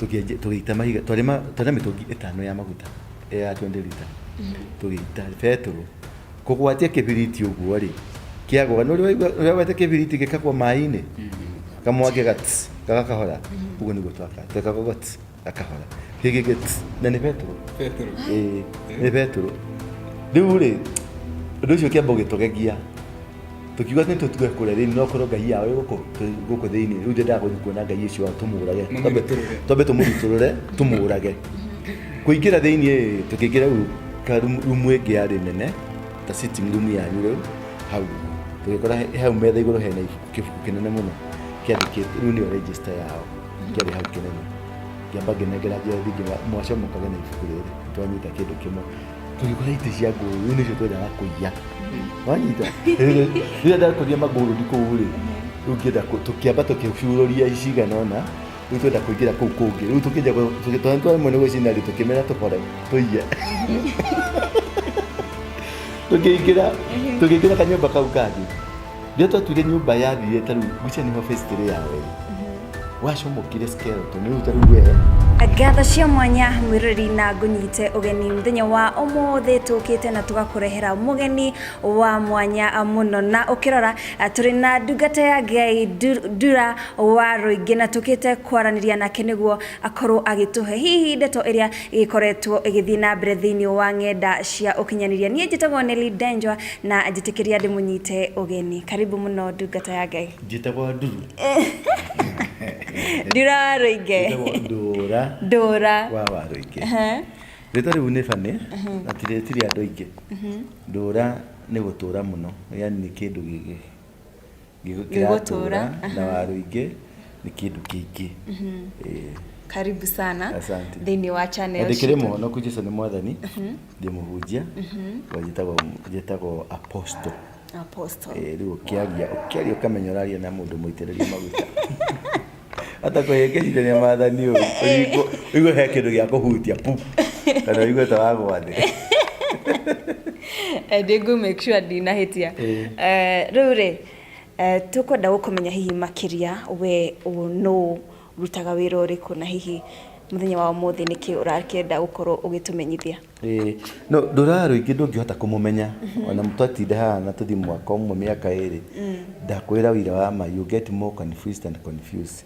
Tũgĩita mahiga, twarĩ na mĩtũngi ĩtano ya maguta ya 20 lita, tũgĩita betũrũ. Kũgwatia kĩbiriti ũguo rĩ, kĩagwa, nĩ ũrĩ waigua kĩbiriti gĩkagwa maĩ-inĩ? Kamwaki ga tss, gagakahora. Ũguo nĩguo twakaga, twekaga ũguo tss, gakahora. Kĩngĩ tss, na nĩ betũrũ. Betũrũ. Ĩĩ, nĩ betũrũ. Rĩu rĩ, ũndũ ũcio ũkĩamba ũgĩtũgegia. Tũkiuga atĩ tũtige kũrĩa thĩinĩ, no korwo ngai yao ĩ gũkũ gũkũ thĩinĩ. Rĩu ndĩrendaga gũthiĩ kuona ngai ũcio wao tũmũrage. Mũmĩrutũrũre. Twambe tũmũrutũrũre, tũmũrage. Kũingĩra thĩinĩ ĩ, tũkĩingĩra rĩu ka rumu ĩngĩ yarĩ nene, ta sitting room yanyu rĩu, hau ũguo. Tũgĩkora hau metha igũrũ hena ibuku, kĩbuku kĩnene mũno kĩandĩkĩtwo, rĩu nĩyo register yao, kĩarĩ hau kĩnene. Ngĩamba ngĩnengera Njerethi ngĩmwĩra mwacomokage na ibuku rĩrĩ, nĩtwanyita kĩndũ kĩmwe. Tũgĩkora itĩ cia ngũrũ, rĩu nĩcio twendaga kũiya. Wanyita? Rĩrĩa ndakũria mangũrũ kũu rĩ, rĩu ngĩenda tũkĩamba tũkĩcurũria cigana ũna, rĩu twenda kũingĩra kũu kũngĩ. Rĩu tũkĩnja twaremwo nĩ gũcina rĩ, tũkĩmera tũbore tũiye. Tũkĩingĩra, tũkĩingĩra kanyũmba kau kangĩ. Rĩrĩa twatuire nyũmba yathire ta rĩu, ngwĩciria nĩho phase three yao ĩrĩ. Wacomokire skeleton, rĩu ta rĩu we. Ngatho cia mwanya mwĩroreri na ngũnyite ũgeni mũthenya wa ũmũthĩ tũkĩte na tũgakũrehera mũgeni wa mwanya mũno na ũkĩrora tũrĩ na ndungata ya Ngai Ndura wa Rũingĩ na tũkĩte kwaranĩria nake nĩguo akorwo agĩtũhe hihi ndeto ĩrĩa ĩgĩkoretwo ĩgĩthiĩ na mbere thĩinĩ wa ng'enda cia ũkinyanĩria. Niĩ njĩtagwo Nelly Ndenjwa na njĩtĩkĩria ndĩmũnyite ũgeni. Karibu mũno ndungata ya Ngai. Njĩtagwo Nduru. Ndura wa Rũingĩ. Njĩtagwo Ndũra. Ndũra. Wa Warũingĩ. Rĩtwa rĩu nĩ funny na tirĩ andũ aingĩ. Ndũra nĩ gũtũra mũno, yani nĩ kĩndũ Gĩgũtũra, kĩratũra na Warũingĩ nĩ kĩndũ kĩingĩ. Ĩĩ. Karibu sana Asante. thĩinĩ wa channel Na ndĩkĩrĩ citũ. mũhonoku, Jesu nĩ mwathani, ndĩ mũhunjia, njĩtagwo njĩtagwo Apostle. Apostle. Ĩĩ, rĩu ũkĩaria ũkĩaria ũkamenya ũraria na mũndũ mũitĩrĩrie maguta. Atakũhĩngĩcithania maathani ũru, ũigue he kĩndũ gĩa kũhutia pu, kana ũigue ta wagwa thĩ. Ndĩngũ make sure ndinahĩtia. Rĩu rĩ, tũkwenda gũkũmenya hihi makĩria we nũ, ũrutaga wĩra ũrĩkũ na hihi mũthenya wa ũmũthĩ nĩkĩ ũrakĩenda gũkorwo ũgĩtũmenyithia? Ĩĩ, no ndũraga rũingĩ ndũngĩhota kũmũmenya ona twatinda haha na tũthiĩ mwaka ũmwe mĩaka ĩrĩ, ndakwĩra ũira wa ma, you get more confused and confused.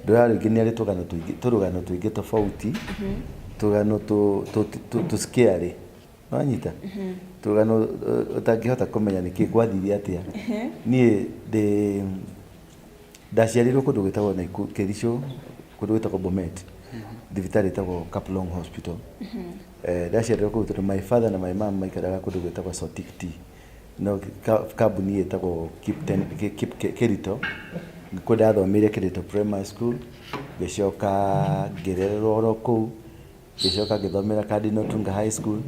Ndũraga rũingĩ nĩ arĩ tũgano tũingĩ, tũrũgano tũingĩ tofauti, tũgano tũ scary, nĩwanyita? Tũrũgano ũtangĩhota kũmenya nĩkĩ gwathire atĩa. Niĩ ndĩ Ndaciarĩirwo kũndũ gwĩtagwo Naikuru, Kericho, kũndũ gwĩtagwo Bomet, thibitarĩ ĩtagwo Kaplong Hospital. Ndaciarĩirwo kũu tondũ my father na my mom maikaraga kũndũ gwĩtagwo Sotik Tea, no kambuni ĩtagwo Kericho, nĩkuo ndathomeire Kericho Primary School, ngĩcoka ngĩrererwo oro kũu. Ngĩcoka ngĩthomera Cardinal Tunga High School.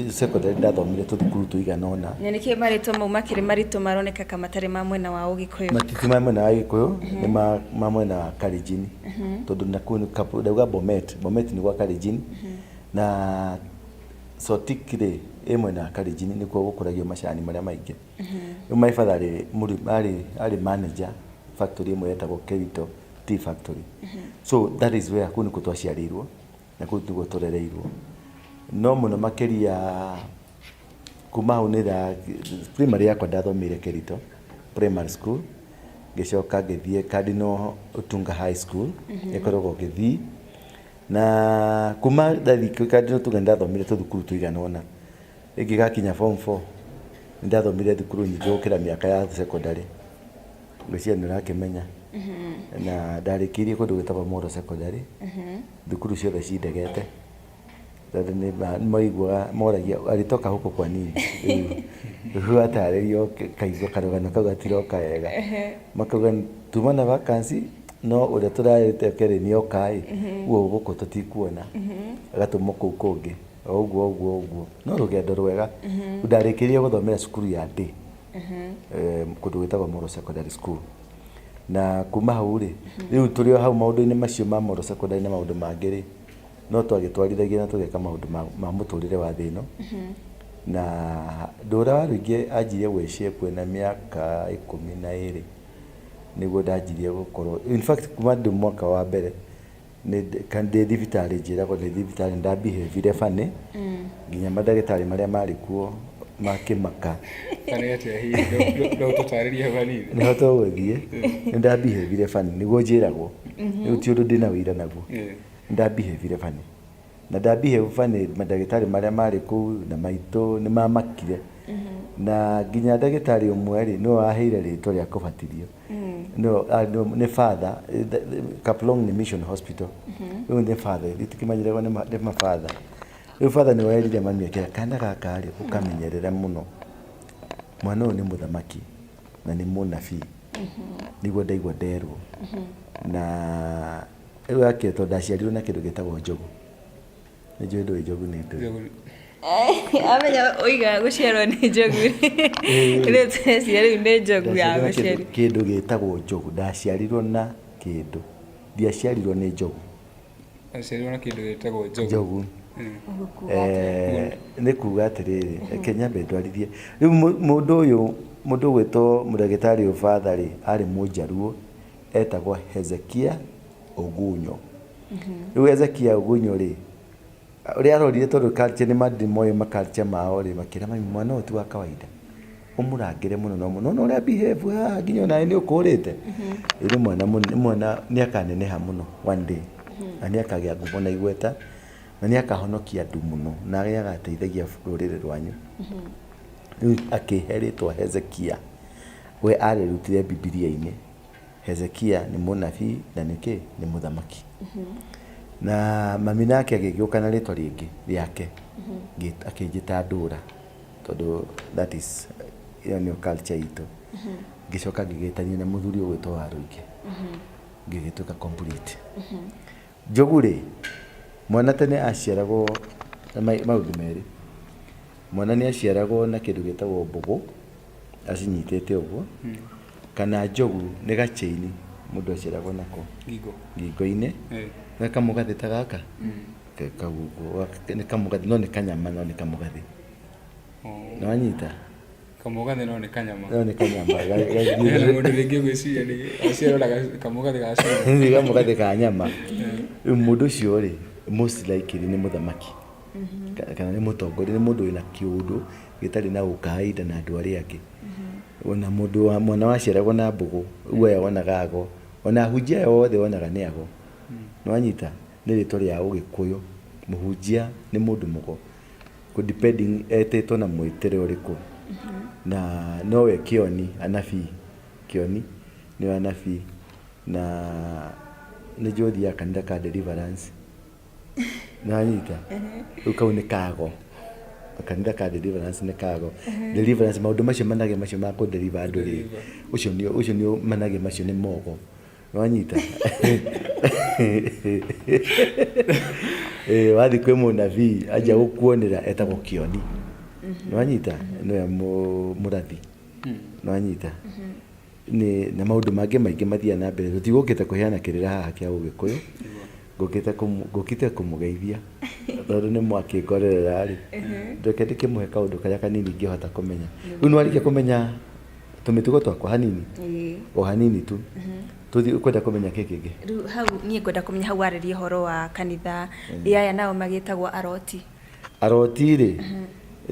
Secondary ndathomire tũthukuru tũigana ũna. Na nĩkĩ marĩtwa mau makĩrĩ maritũ maroneka ka matarĩ ma mwena wa Ũgĩkũyũ? Ti ma mwena wa Gĩkũyũ, nĩ ma mwena wa Kalenjin. Tondũ nakũu nĩ ndauga Bomet, Bomet nĩ gwa Kalenjin. Na Sotik rĩ, ĩ mwena wa Kalenjin nĩkuo gũkũragio macani marĩa maingĩ. Rĩu my father arĩ arĩ manager factory ĩmwe yetagwo Kericho Tea Factory. So that is where kũu nĩkuo twaciarĩirwo na kũu nĩkuo tũrereirwo. No mũno makĩria kuma hau nĩ primary yakwa ndathomeire Kericho Primary School, ngĩcoka ngĩthiĩ Cardinal Otunga High School ĩkoragwo Gĩthii. Na kuma ndathiĩ Cardinal Otunga nĩ ndathomire tũthukuru tũigana ũna. Ĩngĩgakinya form four nĩ ndathomire thukuru nyingĩ gũkĩra mĩaka ya secondary. Ngwĩciria nĩ ũrakĩmenya. Na ndarĩkĩirie kũndũ gwĩtagwo Molo Secondary, thukuru ciothe cindegete, tondũ nĩ maiguaga moragia alitoka huko kwa nini? Rĩu watarĩria ũkaigua karũgano kau gatiroka wega. Makauga tuma na vacancy no ũrĩa tũrarĩte kerĩ nĩ oka ĩ, ũguo gũkũ tũtikuona, agatũmwo kũu kũngĩ, o ũguo ũguo ũguo. No rũgendo rwega. Ndarĩkĩirie gũthomera cukuru ya day. Kũndũ gwĩtagwo Molo Secondary School. Na kuma hau rĩ, rĩu tũrĩ o hau maũndũ-inĩ macio ma Molo Secondary na maũndũ mangĩ rĩ, no twagĩtwarithagia na tũgeka maũndũ ma mũtũrĩre wa thĩ ĩno. Na Ndũra wa Rũingĩ anjirie gwĩ shape na mĩaka 12 nĩguo ndanjirie gũkorwo, in fact kuma ndĩ mwaka wa mbere. Ndĩ thibitarĩ njĩragwo ndĩ thibitarĩ nĩ ndambihĩvire funny nginya mandagĩtarĩ marĩa marĩ kuo makĩmaka. Funny atĩa hihi? No ũtũtarĩrie hau hanini? Nĩho tũgũthiĩ. Nĩ ndambihĩvire funny nĩguo njĩragwo. Rĩu ti ũndũ ndĩna ũira naguo. Nĩ ndambihĩvire funny. Na ndambihĩvu funny mandagĩtarĩ marĩa marĩ kũu na maitũ nĩ mamakire. Na nginya ndagĩtarĩ ũmwe rĩ, nĩwe waheire rĩtwa rĩa kũbatithio. Nĩ father, Kaplong nĩ mission hospital. Rĩu nĩ father, ithuĩ tũkĩmenyeragwo nĩ mabatha. Rĩu father nĩwe werire mami akĩra kana gaka rĩ, ũkamenyerere mũno. Mwana ũyũ nĩ mũthamaki na nĩ mũnabii. Nĩguo ndaigua nderwo. Na rĩu akĩra tondũ ndaciarirwo na kĩndũ gĩtagwo njogu. Nĩ njũĩ ndũĩ njogu nĩ ndũĩ. Amenya oiga gũciarwo nĩ njogu. Rĩu tũreciria rĩu nĩ njogu ya Ndaciarirwo na gũciarwo. kĩndũ gĩtagwo njogu. Ndaciarirwo na kĩndũ. Ndiaciarirwo nĩ njogu. Aciarirwo na kĩndũ gĩtagwo njogu. Njogu. Nĩ kuga atĩrĩrĩ, reke nyambe ndwarithie. Rĩu mũndũ ũyũ, mũndũ ũgwĩtwo mũndagĩtarĩ ũyũ father rĩ, arĩ mũnjaruo, etagwo Hezekia Ogunyo. Rĩu Hezekia Ogunyo rĩ, ũrĩa arorire tondũ culture nĩ moĩ ma culture mao rĩ, makĩra mami mwana ũyũ ti wa kawaida. Ũmũrangĩre mũno na ũmũ- nĩ wona ũrĩa behave haha nginya onawe nĩ ũkũrĩte. Ĩ nĩ mwana nĩ mwana nĩ akaneneha mũno one day. Na nĩ akagĩa ngumo na igweta na nĩ akahonokia andũ mũno na nĩ agateithagia rũrĩrĩ rwanyu. Rĩu akĩhe rĩtwa Hezekia. We arĩrutire Bibilia-inĩ. Hezekia nĩ mũnabii na nĩ kĩ? Nĩ mũthamaki. Na mami nake agĩgĩũka na rĩtwa rĩngĩ rĩake, akĩnjĩta Ndũra tondũ that is ĩyo nĩyo culture itũ. Ngĩcoka ngĩgĩtania na mũthuri ũgwĩtwo Warũingĩ, ngĩgĩtuĩka complete. Njogu rĩ, mwana tene aciaragwo na maũndũ merĩ. Mwana nĩ aciaragwo na kĩndũ gĩtagwo mbũgũ, acinyitĩte ũguo, kana njogu nĩ gachain mũndũ aciaragwo nako Ngingo. ngingo-inĩ, nĩ kamũgathĩ ta gaka, kau ũguo, nĩ kamũgathĩ no nĩ kanyama no nĩ kamũgathĩ. Nĩ wanyita? Kamũgathĩ no nĩ kanyama. No nĩ kanyama. Hena mũndũ rĩngĩ ũgwĩciria nĩ aciarwo na kamũgathĩ ga cuma. Nĩ kamũgathĩ ka nyama. Rĩu mũndũ ũcio rĩ, most likely nĩ mũthamaki. Kana nĩ mũtongoria, nĩ mũndũ wĩna kĩũndũ gĩtarĩ na ũkaida na andũ arĩa angĩ. Ona mũndũ wa mwana waciaragwo na mbũgũ, rĩu aya wonaga ago. Ona ahunjia aya othe wonaga nĩ ago. Nĩ wanyita? Nĩ rĩtwa rĩa ũgĩkũyũ. Mũhunjia nĩ mũndũ mũgo. Depending etĩtwo na mwĩtĩre ũrĩkũ. Na nowe kĩoni, anabii, kĩoni nĩo anabii. Na nĩ njũĩ ũthiaga kanitha ka deliverance. Nĩwanyita? Rĩu kau nĩ kago. Kanitha ka deliverance nĩ kago. Deliverance maũndũ macio manage macio ma kũ deliver andũ rĩ, ũcio nĩ ũcio nĩ manage macio nĩ mogo. Nĩwanyita? Ĩĩ wathiĩ kwĩ mũnabii anjia gũkuonera etagwo kĩoni. Nĩwanyita? Nĩwe mũrathi. Nĩwanyita? Nĩ na maũndũ mangĩ maingĩ mathiaga na mbere. Tũtigũkĩte kũheana kĩrĩra haha kĩa ũgĩkũyũ, ngũkĩte ngũkĩte kũmũgeithia tondũ nĩ mwakĩngorerera rĩ, reke ndĩkĩmũhe kaũndũ karĩa kanini ingĩhota kũmenya. Rĩu nĩ warĩkia kũmenya tũmĩtugo twakwa hanini, o hanini tu, tũthiĩ ũkwenda kũmenya kĩ kĩngĩ? Rĩu hau niĩ ngwenda kũmenya hau warĩria ũhoro wa kanitha, ĩ aya nao magĩtagwo aroti? Aroti rĩ,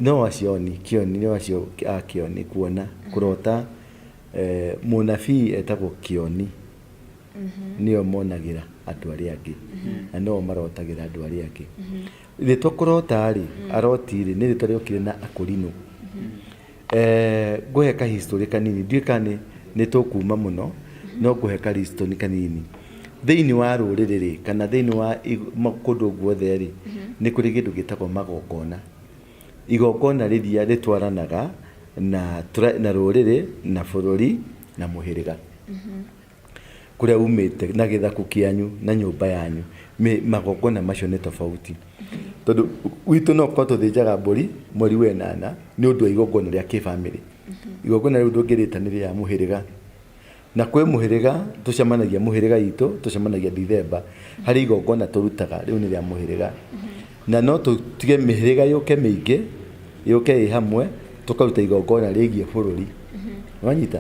no acio oni, kĩoni no acio a kĩoni, kuona, kũrota. Mũnabii etagwo kĩoni, nĩo monagĩra andũ arĩa angĩ, na no marotagĩra andũ arĩa angĩ. Rĩtwa kũrota rĩ, aroti rĩ, nĩ rĩtwa rĩokire na akũrinũ. Ngũhe ka history kanini, ndiũĩ kana nĩ tũkuma mũno, no ngũhe ka history kanini. Thĩinĩ wa rũrĩrĩ rĩ, kana thĩinĩ wa kũndũ guothe rĩ, nĩ kũrĩ kĩndũ gĩtagwo magongona. Igongona rĩrĩa rĩtwaranaga na, na rũrĩrĩ, na bũrũri, na mũhĩrĩga. Kũrĩa umĩte na gĩthaku kĩanyu na nyũmba yanyu, magongona macio nĩ tofauti. Tondũ gwitũ no gũkorwo tũthĩnjaga mbũri mweri wa ĩnana nĩ ũndũ wa igongona rĩa kĩbamĩrĩ. Igongona rĩu ndũngĩrĩta nĩ rĩa mũhĩrĩga. Na kwĩ mũhĩrĩga tũcemanagia mũhĩrĩga itũ tũcemanagia Dithemba harĩ igongona tũrutaga rĩu nĩ rĩa mũhĩrĩga. Na no tũtige mĩhĩrĩga yũke mĩingĩ yũke ĩ hamwe tũkaruta igongona rĩgiĩ bũrũri. Nĩwanyita?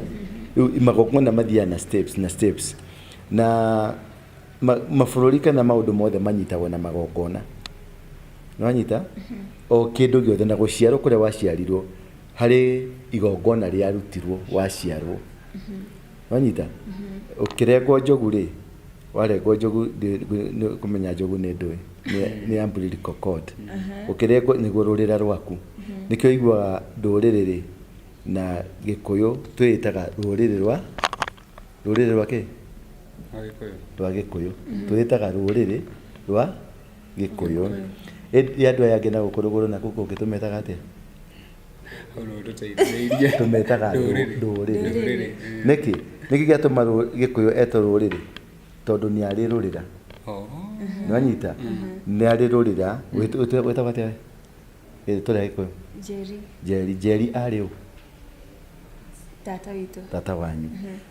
Rĩu magongona mathiaga na steps na steps. Na. Mabũrũri kana maũndũ mothe manyitagwo na magongona. Nĩwanyita? O kĩndũ gĩothe na gũciarwo kũrĩa waciarirwo harĩ igongona rĩarutirwo waciarwo. Nĩwanyita? Ũkĩrengwo njogu rĩ, warengwo njogu nĩ kũmenya njogu nĩ ndũĩ, nĩ umbilical cord. Ũkĩrengwo nĩguo rũrĩra rwaku. Nĩkĩo ũiguaga ndũrĩrĩ rĩ, na Gĩkũyũ twĩĩtaga rũrĩrĩ rwa, rũrĩrĩ rwa kĩ? Rwa Gĩkũyũ. Rwa Gĩkũyũ. Twĩĩtaga rũrĩrĩ rwa Gĩkũyũ. Ĩndĩ andũ aya angĩ na gũkũ rũgũrũ na kũu kũngĩ tũmetaga atĩa? Hau no ũtũteithĩrĩirie. Tũmetaga Ndũrĩrĩ. ndũrĩrĩ. Ndũrĩrĩ. Nĩkĩ? Nĩkĩ gĩatũma Gĩkũyũ etwo rũrĩrĩ? Tondũ nĩ arĩ rũrĩra. Oh. Nĩwanyita? Nĩ arĩ rũrĩra. Wĩtagwo atĩa we? Rĩtwa rĩa Gĩkũyũ? Njeri. Njeri. Njeri arĩ ũ? Tata witũ. Tata wanyu.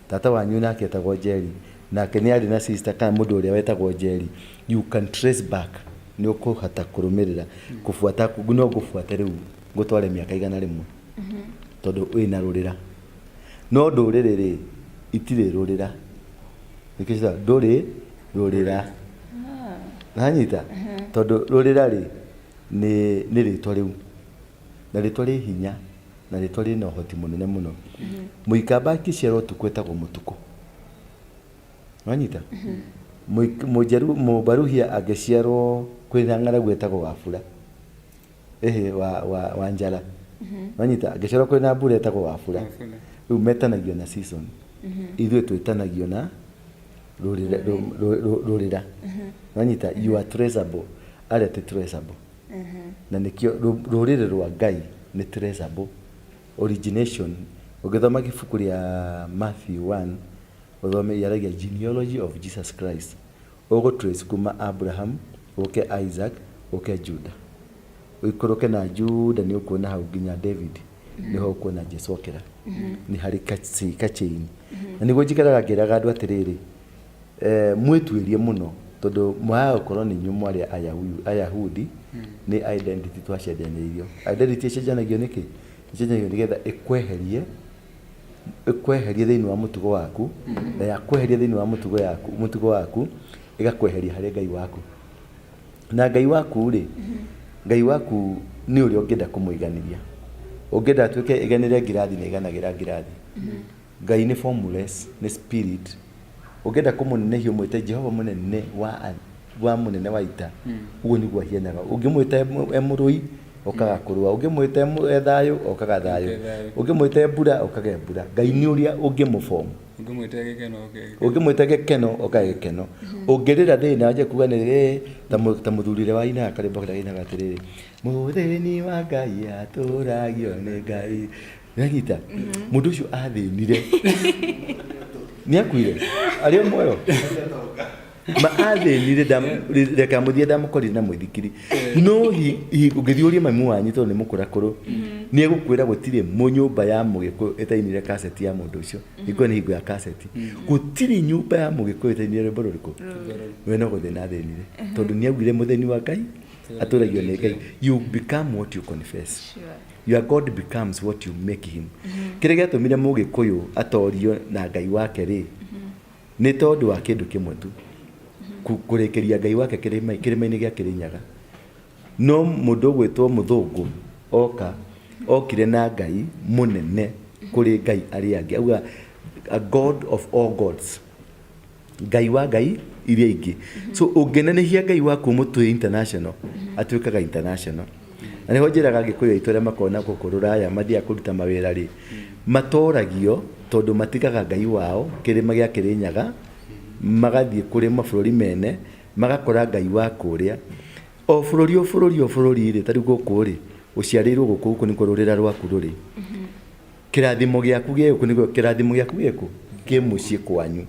Tata wanyu nake etagwo Njeri. Nake nĩ arĩ na sister kana mũndũ ũrĩa wetagwo Njeri. You can trace back. Nĩ ũkũhota kũrũmĩrĩra. Kũbuata, no ngũbuate rĩu ngũtware mĩaka 100. Tondũ wĩna rũrĩra. No ndũrĩrĩ rĩ, itirĩ rũrĩra. Nĩkĩo ciĩtagwo ndũrĩ rũrĩra. Nĩwanyita? Tondũ rũrĩra rĩ, nĩ rĩtwa rĩu. Na rĩtwa rĩ hinya, na rĩtwa rĩna ũhoti mũnene mũno. Mũikamba akĩciarwo ũtukũ etagwo mũtukũ. Nĩwanyita? Mũnjaruo, mũbaruhia angĩciarwo kwĩna ng'aragu etagwo wabura. Ĩhĩ, wa njara. Nĩwanyita? Angĩciarwo kwĩna mbura etagwo wabura. Rĩu metanagio na season. Ithuĩ twĩtanagio na rũrĩra. Nĩwanyita? You are traceable. Arĩa ti traceable. Na nĩkĩo rũrĩrĩ rwa Ngai nĩ traceable. Origination. Ũngĩthoma ibuku rĩa Matthew 1, ũthome yaragia genealogy of Jesus Christ. Ũgũ trace kuma Abraham, ũke Isaac, ũke Judah. Ũikũrũke na Judah nĩ ũkuona hau nginya David. Nĩho ũkuona Jesu okĩra. Nĩ harĩ ka chain. Na nĩguo njikaraga ngĩraga andũ atĩrĩrĩ, mwĩtuĩrie mũno tondũ mwaga gũkorwo nĩ inyuĩ mwarĩ Ayahudi nĩ identity twacenjanĩirio. Identity ĩcenjanagio nĩkĩ? Ĩcenjanagio nĩgetha ĩkweherie thĩinĩ wa mũtugo waku, na yakweheria thĩinĩ wa mũtugo waku, ĩgakweheria harĩ Ngai waku. Na Ngai waku rĩ, Ngai waku nĩ ũrĩa ũngĩenda kũmũiganĩria. Ũngĩenda atuĩke ĩganĩre ngirathi nĩ ĩganagĩra ngirathi. Ngai nĩ formless, nĩ spirit. Ũngĩenda kũmũnenehia ũmwĩte Jehova mũnene wa mũnene wa ita, ũguo nĩguo ahianaga. Ũngĩmwĩta e mũrũi, okaga kũrũa. Ũngĩmwĩta e thayũ, okaga thayũ. Ũngĩmwĩta e mbura, okaga e mbura. Ngai nĩ ũrĩa ũngĩmũform. Ũngĩmwĩta gĩkeno, oke gĩkeno. Ũngĩmwĩta gĩkeno, okaga gĩkeno. Ũngĩrĩra thĩna wanjie kuga nĩ ta mũthuri ũrĩa wainaga karwĩmbo karĩa kainaga atĩrĩrĩ, mũthĩni wa Ngai atũragio nĩ Ngai. Nĩwanyita? Mũndũ ũcio athĩnire. Nĩakuire? Arĩ o muoyo? Ma athĩnire, reke mũthie ndamũkorire na mũithikiri. No ũngĩthiĩ ũrie mami wanyu tondũ nĩ mũkũrakũrũ, nĩ egũkwĩra gũtirĩ nyũmba ya mũgĩkũyũ ĩtainire kaseti ya mũndũ ũcio. Hingo ĩyo nĩ hingo ya kaseti. Gũtirĩ nyũmba ya mũgĩkũyũ ĩtainire rwĩmbo rũrĩkũ? We no gũthĩna athĩnire. Tondũ nĩ augire mũthĩni wa Ngai atũragio nĩ Ngai. You become what you confess. Your God becomes what you make him. Kĩrĩa gĩatũmire mũgĩkũyũ atorio na Ngai wake rĩ, nĩ tondũ wa kĩndũ kĩmwe tu. Kũrĩkĩria Ngai wake kĩrĩma-inĩ gĩa Kĩrĩnyaga. No mũndũ ũgwĩtwo mũthũngũ oka, okire na Ngai mũnene kũrĩ Ngai arĩa angĩ. Auga, a God of all gods. Ngai wa Ngai iria ingĩ. So ũngĩnenehia Ngai waku ũmũtue international, atuĩkaga international. Na nĩho njĩraga Agĩkũyũ aitũ arĩa makoragwo na gũkũ rũraya mathiaga kũruta mawĩra rĩ, matoragio tondũ matigaga Ngai wao kĩrĩma gĩa Kĩrĩnyaga, magathiĩ kũrĩ mabũrũri mene, magakora Ngai wa kũrĩa. O bũrũri o bũrũri o bũrũri rĩ, ta rĩu gũkũ rĩ, ũciarĩirwo gũkũ, gũkũ nĩkuo rũrĩra rwaku rũrĩ. Kĩrathimo gĩaku gĩ gũkũ nĩguo kĩrathimo gĩaku gĩkũ kĩ mũciĩ kwanyu.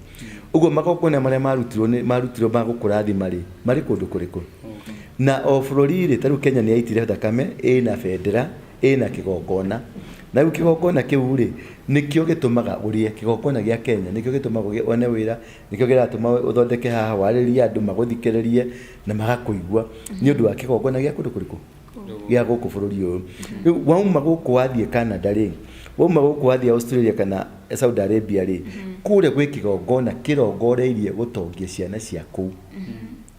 Ũguo magongona marĩa marutirwo nĩ marutirwo ma gũkũrathima rĩ, marĩ kũndũ kũrĩkũ? Na o bũrũri rĩ, ta rĩu Kenya nĩ yaitire thakame, ĩna bendera, ĩna kĩgongona. Na rĩu kĩgongona kĩu rĩ, nĩkĩo gĩtũmaga ũrĩe. Kĩgongona gĩa Kenya nĩkĩo gĩtũmaga wone wĩra, nĩkĩo kĩratũma ũthondeke haha, warĩrie andũ magũthikĩrĩrie na magakũigua nĩ ũndũ wa kĩgongona gĩa kũndũ kũrĩkũ? Gĩa gũkũ bũrũri ũyũ. Rĩu wauma gũkũ wathiĩ Canada rĩ, Wauma gũkũ wathiĩ Australia kana Saudi Arabia rĩ, kũrĩa gwĩ kĩgongona kĩrongoreirie gũtongia ciana cia kũu.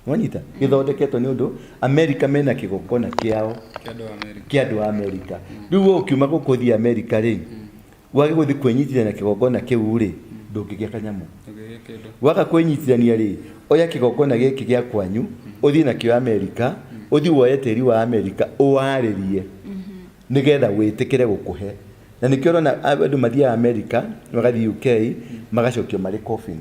Wanyita? Gĩthondeketwo nĩ ũndũ America mena kĩgongona kĩao Kĩa andũ a America. kĩa andũ a America. Rĩu we ũkiuma gũkũ ũthiĩ America rĩ, wage gũthiĩ kwĩnyitithania na kĩgongona kĩu rĩ, ndũngĩgĩa kanyamũ. Ndũngĩgĩa kĩndũ. Waga kwĩnyitithania rĩ, oya kĩgongona gĩkĩ gĩa kwanyu, ũthiĩ nakĩo America, ũthiĩ woye tĩri wa America, ũwarĩrie nĩgetha wĩtĩkĩre gũkũhe. Na nĩkĩo ũrona andũ mathiaga America, magathiĩ UK, magacokio marĩ coffin,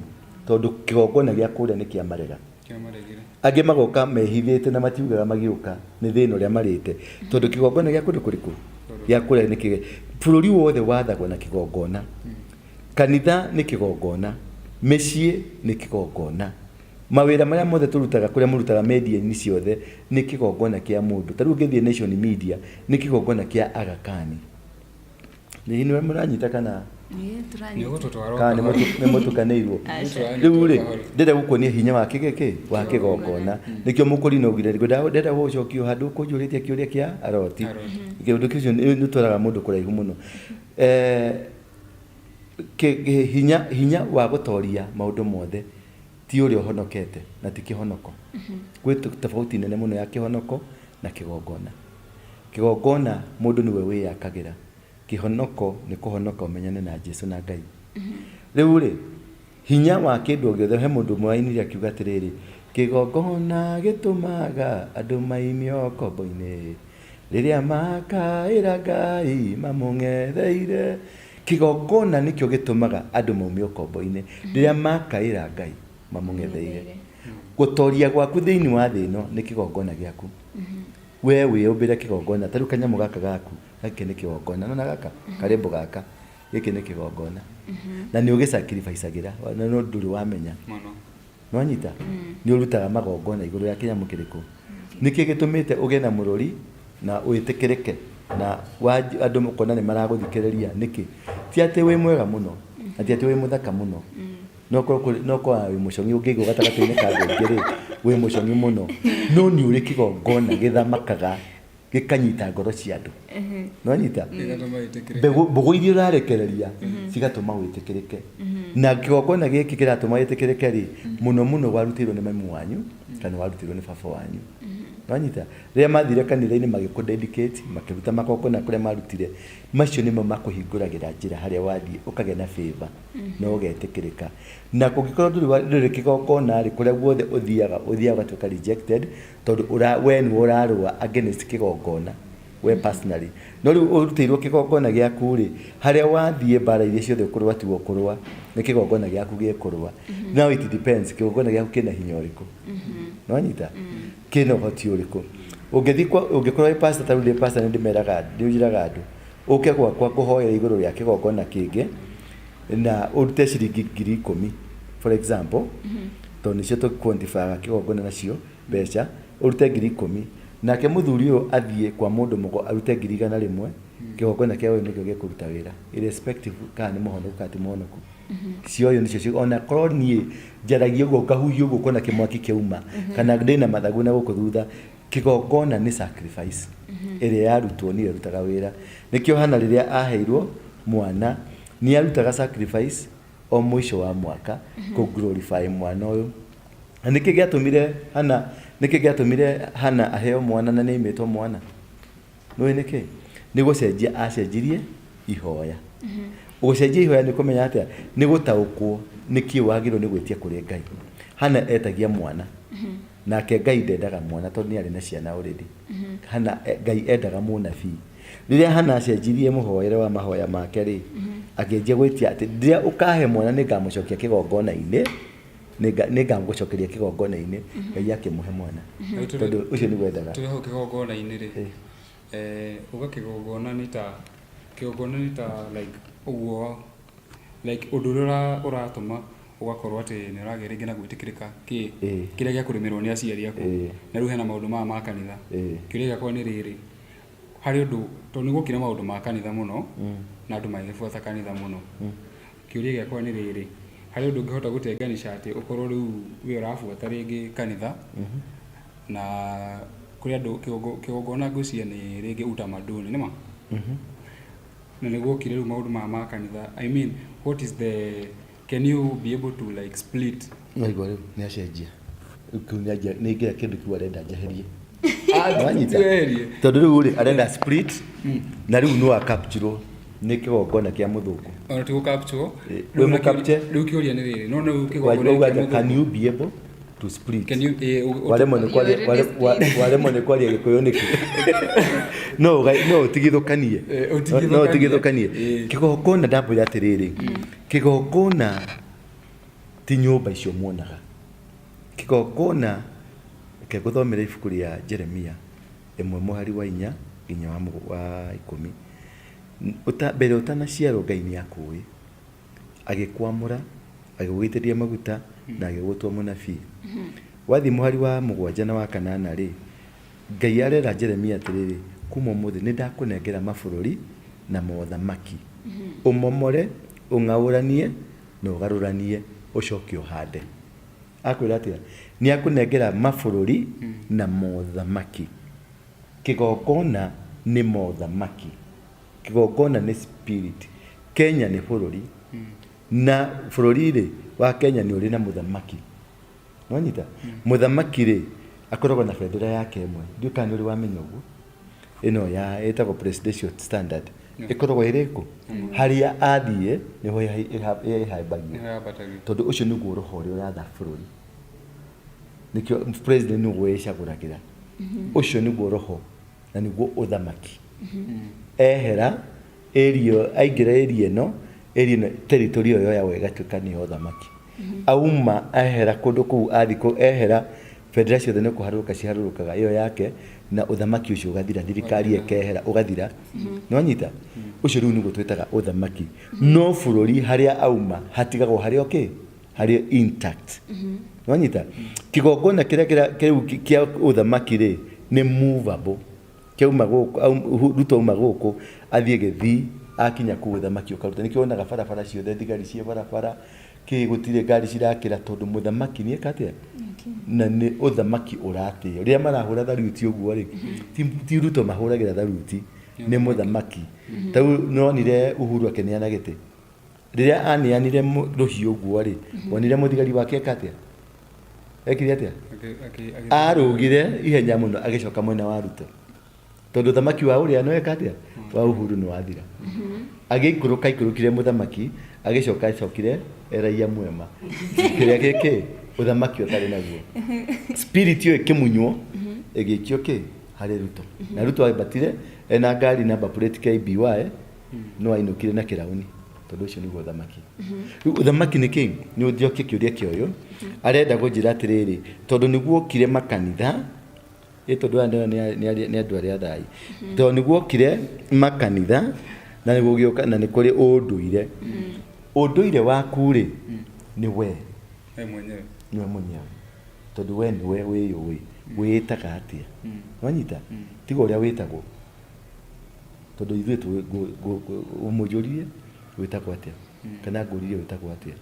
tondũ kĩgongona gĩa kũrĩa nĩ kĩamarega. Kĩamaregire. Angĩ magoka mehithĩte na matiugaga magĩũka nĩ thĩna ũrĩa marĩte, tondũ kĩgongona gĩa kũndũ kũrĩkũ? Gĩa kũrĩa nĩ kĩge. Bũrũri wothe wathagwo na kĩgongona. Kanitha nĩ kĩgongona, mĩciĩ nĩ kĩgongona, mawĩra marĩa mothe tũrutaga kũrĩa mũrutaga media-inĩ ciothe nĩ kĩgongona kĩa mũndũ. Ta rĩu ũngĩthiĩ Nation Media nĩ kĩgongona kĩa Aga Khan. Nĩ nĩ mũranyita kana Nĩ ũgũtũtwara o kana nĩ kahora. mũtu- nĩ mũtukanĩirwo? Ũgũtũtwara Rĩu rĩ, kahora. ndĩrenda gũkuonia hinya wa kĩgĩkĩ wa kĩgongona. Nĩkĩo mũkũrinũ augire ndĩrenda gũcokio handũ ũkũnjũrĩtie kĩũria kĩa aroti. Aroti. Kĩũndũ kĩu nĩ ũtwaraga mũndũ kũraihu mũno. Hinya, hinya wa gũtoria maũndũ mothe ti ũrĩa ũhonokete na ti kĩhonoko. Gwĩ tofauti nene mũno ya kĩhonoko na kĩgongona. Kĩgongona mũndũ nĩwe wĩyakagĩra. Kĩhonoko nĩ kũhonoka ũmenyane na Jesu na Ngai. Rĩu rĩ, hinya wa kĩndũ o gĩothe, he mũndũ ũmwe wainire akiuga atĩrĩrĩ, kĩgongona gĩtũmaga andũ maimio ngombo-inĩ, rĩrĩa makaĩra Ngai mamũng'etheire. Kĩgongona nĩkĩo gĩtũmaga andũ maumio ngombo-inĩ, rĩrĩa makaĩra Ngai mamũng'etheire. Gũtoria gwaku thĩinĩ wa thĩ ĩno nĩ kĩgongona gĩaku. We wĩyũmbĩre kĩgongona, ta rĩu kanyamũ gaka gaku, gakĩ nĩ kĩgongona, nĩwona gaka, karĩmbũ gaka, gĩkĩ nĩ kĩgongona. Na nĩ ũgĩsacrificagĩra, na no ndũrĩ wamenya. Mũno. Nĩwanyita? Nĩ ũrutaga magongona igũrũ rĩa kĩnyamũ kĩrĩkũ? Nĩkĩ gĩtũmĩte ũgĩe na mũrũri na wĩtĩkĩrĩke na andũ ũkona nĩ maragũthikĩrĩria nĩkĩ? Ti atĩ wĩ mwega mũno, na ti atĩ wĩ mũthaka mũno. No korwo wĩ mũcong'i ũngĩigwo gatagatĩ-inĩ ka andũ aingĩ rĩ, wĩ mũcong'i mũno. No nĩ ũrĩ kĩgongona gĩthamakaga gĩkanyita ngoro cia andũ. Nĩwanyita? Gĩgatũma wĩtĩkĩrĩke. Mbegũ, mbũgũ iria ũrarekereria cigatũma wĩtĩkĩrĩke. Na kĩgongona gĩkĩ kĩratũma wĩtĩkĩrĩke rĩ, mũno mũno warutĩirwo nĩ mami wanyu kana warutĩirwo nĩ baba wanyu. Nĩwanyita? Rĩrĩa mathire kanitha-inĩ magĩkũ dedicate, makĩruta magongona kũrĩa marutire, macio nĩmo makũhingũragĩra njĩra harĩa wathiĩ ũkagĩa na favor na ũgetĩkĩrĩka. Na kũngĩkorwo ndũrĩ kĩgongona rĩ, kũrĩa guothe ũthiaga, ũthiaga ũgatuĩka rejected, tondũ we nĩwe ũrarũa against kĩgongona, we personally. No rĩu ũrutĩirwo kĩgongona gĩaku rĩ, harĩa wathiĩ mbara iria ciothe ũkũrũa tiwe ũkũrũa, nĩ kĩgongona gĩaku gĩkũrũa. Now it depends, kĩgongona gĩaku kĩna hinya ũrĩkũ. Nĩwanyita? Kĩna ũhoti ũrĩkũ. Ũngĩthiĩ kwa, ũngĩkorwo wĩ pastor, ta rĩu ndĩ pastor nĩ ndĩmeraga, nĩ njĩraga andũ, ũke gwakwa kũhoera igũrũ rĩa kĩgongona kĩngĩ, na ũrute ciringi 10,000, for example, tondũ nĩcio tũ quantify kĩgongona nacio mbeca, ũrute 10,000. Nake mũthuri ũyũ athiĩ kwa mũndũ mũgo arute 100,000, kĩgongona kĩa ũyũ nĩkĩo gĩkũruta wĩra, irrespective kana nĩ mũhonoku kana ti mũhonoku. Cia ũyũ nĩcio, ona korwo niĩ njaragia ũguo ngahuhia ũguo ũkona kĩmwaki kĩauma, kana ndĩna mathagu na gũkũ thutha, kĩgongona nĩ sacrifice ĩrĩa yarutwo nĩyo ĩrutaga wĩra. Nĩkĩo Hana rĩrĩa aheirwo mwana, nĩ arutaga sacrifice o mũico wa mwaka kũ glorify mwana ũyũ. Na nĩkĩ gĩatũmire Hana, nĩkĩ gĩatũmire Hana aheo mwana na nĩ aimĩtwo mwana? Nĩũĩ nĩkĩ? Nĩ gũcenjia acenjirie ihoya. Gũcenjia ihoya nĩ kũmenya atĩa? Nĩ gũtaũkwo nĩkĩ wagĩrĩirwo nĩ gwĩtia kũrĩ Ngai. Hana etagia mwana. Nake Ngai ndendaga mwana tondũ nĩ arĩ na ciana already. Hana, Ngai endaga mũnabii. Rĩrĩa Hana acenjirie mũhoere wa mahoya make rĩ, akĩanjia gwĩtia atĩ rĩrĩa ũkahe mwana nĩ ngamũcokia kĩgongona-inĩ, nĩ ngamũcokeria kĩgongona-inĩ, Ngai akĩmũhe mwana. Tondũ ũcio nĩguo endaga. Tũrĩ hau kĩgongona-inĩ rĩ, uga kĩgongona nĩ ta, kĩgongona nĩ ta like ũguo, like ũndũ ũrĩa ũratũma ũgakorwo atĩ nĩ ũragĩa rĩngĩ na gwĩtĩkĩrĩka kĩ, kĩrĩa gĩa kũrĩmĩrwo nĩ aciari aku. Na rĩu hena maũndũ maya ma kanitha. Kĩũria gĩakwa nĩ rĩrĩ, harĩ ũndũ, tondũ nĩ guokire maũndũ ma kanitha mũno, na andũ magĩbuata kanitha mũno. Kĩũria gĩakwa nĩ rĩrĩ, harĩ ũndũ ũngĩhota gũtenganisha atĩ ũkorwo rĩu we ũrabuata rĩngĩ kanitha, na kũrĩ andũ kĩgongona ngwĩciria nĩ rĩngĩ utamaduni, nĩ ma? Na nĩ guokire rĩu maũndũ maya ma kanitha. I mean, what is the, can you be able to like split? Waigua rĩu nĩ acenjia. Rĩu kĩu nĩ anjia nĩ aingĩra kĩndũ kĩu arenda njeherie. Ah, Wanyita? tweherie. Tondũ rĩu rĩ arenda split na rĩu no akapturwo nĩ kĩgongona kĩa mũthũngũ. Ona ti gũkapturwo. Eh, Rĩu wĩ na mũkapture? kĩũria- Rĩu kĩũria nĩ rĩrĩ. No rĩu kĩgongona Wauga kĩa atĩa, can mũthũngũ. you be able to split? Can you, eh, Waremwo nĩ kwaria You already waremwo nĩ kwaria gĩkũyũ nĩkĩ? No no ũtigithũkanie. Eh, ũtigithũkanie. No ũtigithũkanie. Eh. Kĩgongona ndamwĩra atĩrĩrĩ, kĩgongona ti nyũmba icio muonaga. Kĩgongona, reke ngũthomere ibuku rĩa Jeremia ĩmwe mũhari wa 4 nginya wa 10. Mbere ũtanaciarwo Ngai nĩ akũĩ, agĩkwamũra, agĩgũitĩrĩria maguta na agĩgũtua mũnabii. Wathiĩ mũhari wa 7 na wa 8 rĩ, Ngai arera Jeremia atĩrĩrĩ, kuma ũmũthĩ nĩ ndakũnengera mabũrũri na mothamaki, ũmomore, ũng'aũranie na ũgarũranie, ũcoke ũhande. Akwĩra atĩa? Nĩ akũnengera mabũrũri na mothamaki. Kĩgongona nĩ mothamaki. Kĩgongona nĩ spirit. Kenya nĩ bũrũri. Na bũrũri rĩ, wa Kenya nĩ ũrĩ na mũthamaki. Nĩwanyita? Mũthamaki rĩ, akoragwo na bendera yake ĩmwe. Ndiũĩ kana nĩ ũrĩ wamenya ũguo. Ĩno ya ĩtagwo presidential standard. Ĩkoragwo ĩrĩ kũ? Harĩa athiĩ nĩho ĩhambagio. Ĩhambatagio. Tondũ ũcio nĩguo roho ũrĩa ũratha bũrũri. Nĩkĩo president nĩguo wĩcagũragĩra. Ũcio nĩguo roho na nĩguo ũthamaki. Ehera area, aingĩra area ĩno, area ĩno territory ĩyo yoyagwo ĩgatuĩka nĩ ya ũthamaki. Auma ehera kũndũ kũu athiĩ kũ ehera bendera ciothe nĩ kũharũrũka ciharũrũkaga ĩyo yake na ũthamaki ũcio ũgathira, thirikari ĩkehera ũgathira. Nĩwanyita? Ũcio rĩu nĩguo twĩtaga ũthamaki. No bũrũri harĩa auma hatigagwo harĩ o kĩ? Harĩ intact. Nĩwanyita? Kĩgongona kĩrĩa kĩu kĩa ũthamaki rĩ nĩ movable. Kĩauma gũkũ, Ruto auma gũkũ athiĩ Gĩthii, akinya kũu ũthamaki ũkaruta. Nĩkĩo wonaga barabara ciothe thigari ciĩ barabara, kĩ gũtirĩ ngari cirakĩra tondũ mũthamaki nĩ eka atĩa? Na nĩ ũthamaki ũratĩo. Rĩrĩa marahũra tharuti ũguo rĩ, ti Ruto mahũragĩra tharuti, nĩ mũthamaki. Ta rĩu nĩwonire Uhuru akĩneana gĩtĩ? Rĩrĩa aneanire rũhiũ ũguo rĩ, wonire mũthigari wake eka atĩa? Ekire atĩa? Arũgire ihenya mũno agĩcoka mwena wa Ruto. Tondũ ũthamaki wa ũrĩa nĩweka atĩa? Wa Uhuru nĩ wathira. Agĩikũrũka aikũrũkire mũthamaki, agĩcoka acokire e raia mwema. Kĩrĩa gĩkĩ ũthamaki ũtarĩ naguo. Spirit ĩyo ĩkĩmunywo ĩgĩikio kĩ? Harĩ Ruto. Na Ruto ambatire ena ngari number plate KBY no ainũkire na kĩrauni tondũ ũcio nĩguo ũthamaki. Rĩu ũthamaki nĩ kĩ? Nĩ njokie kĩũria kĩa ũyũ arenda kũnjĩra atĩrĩrĩ, tondũ nĩguo okire makanitha, ĩ tondũ aya ndĩrona nĩ andũ arĩa athai, tondũ nĩguo okire makanitha na nĩguo gĩũka na nĩ kũrĩ ũndũire. Ũndũire waku rĩ nĩ we. We mwenyewe. Nĩwe mwenyewe. Tondũ we nĩwe wĩyũĩ, wĩĩtaga atĩa. Nĩwanyita? Tiga ũrĩa wĩtagwo. Tondũ ithuĩ ũmũnjũririe wĩtagwo atĩa kana ngũririe wĩtagwo atĩa.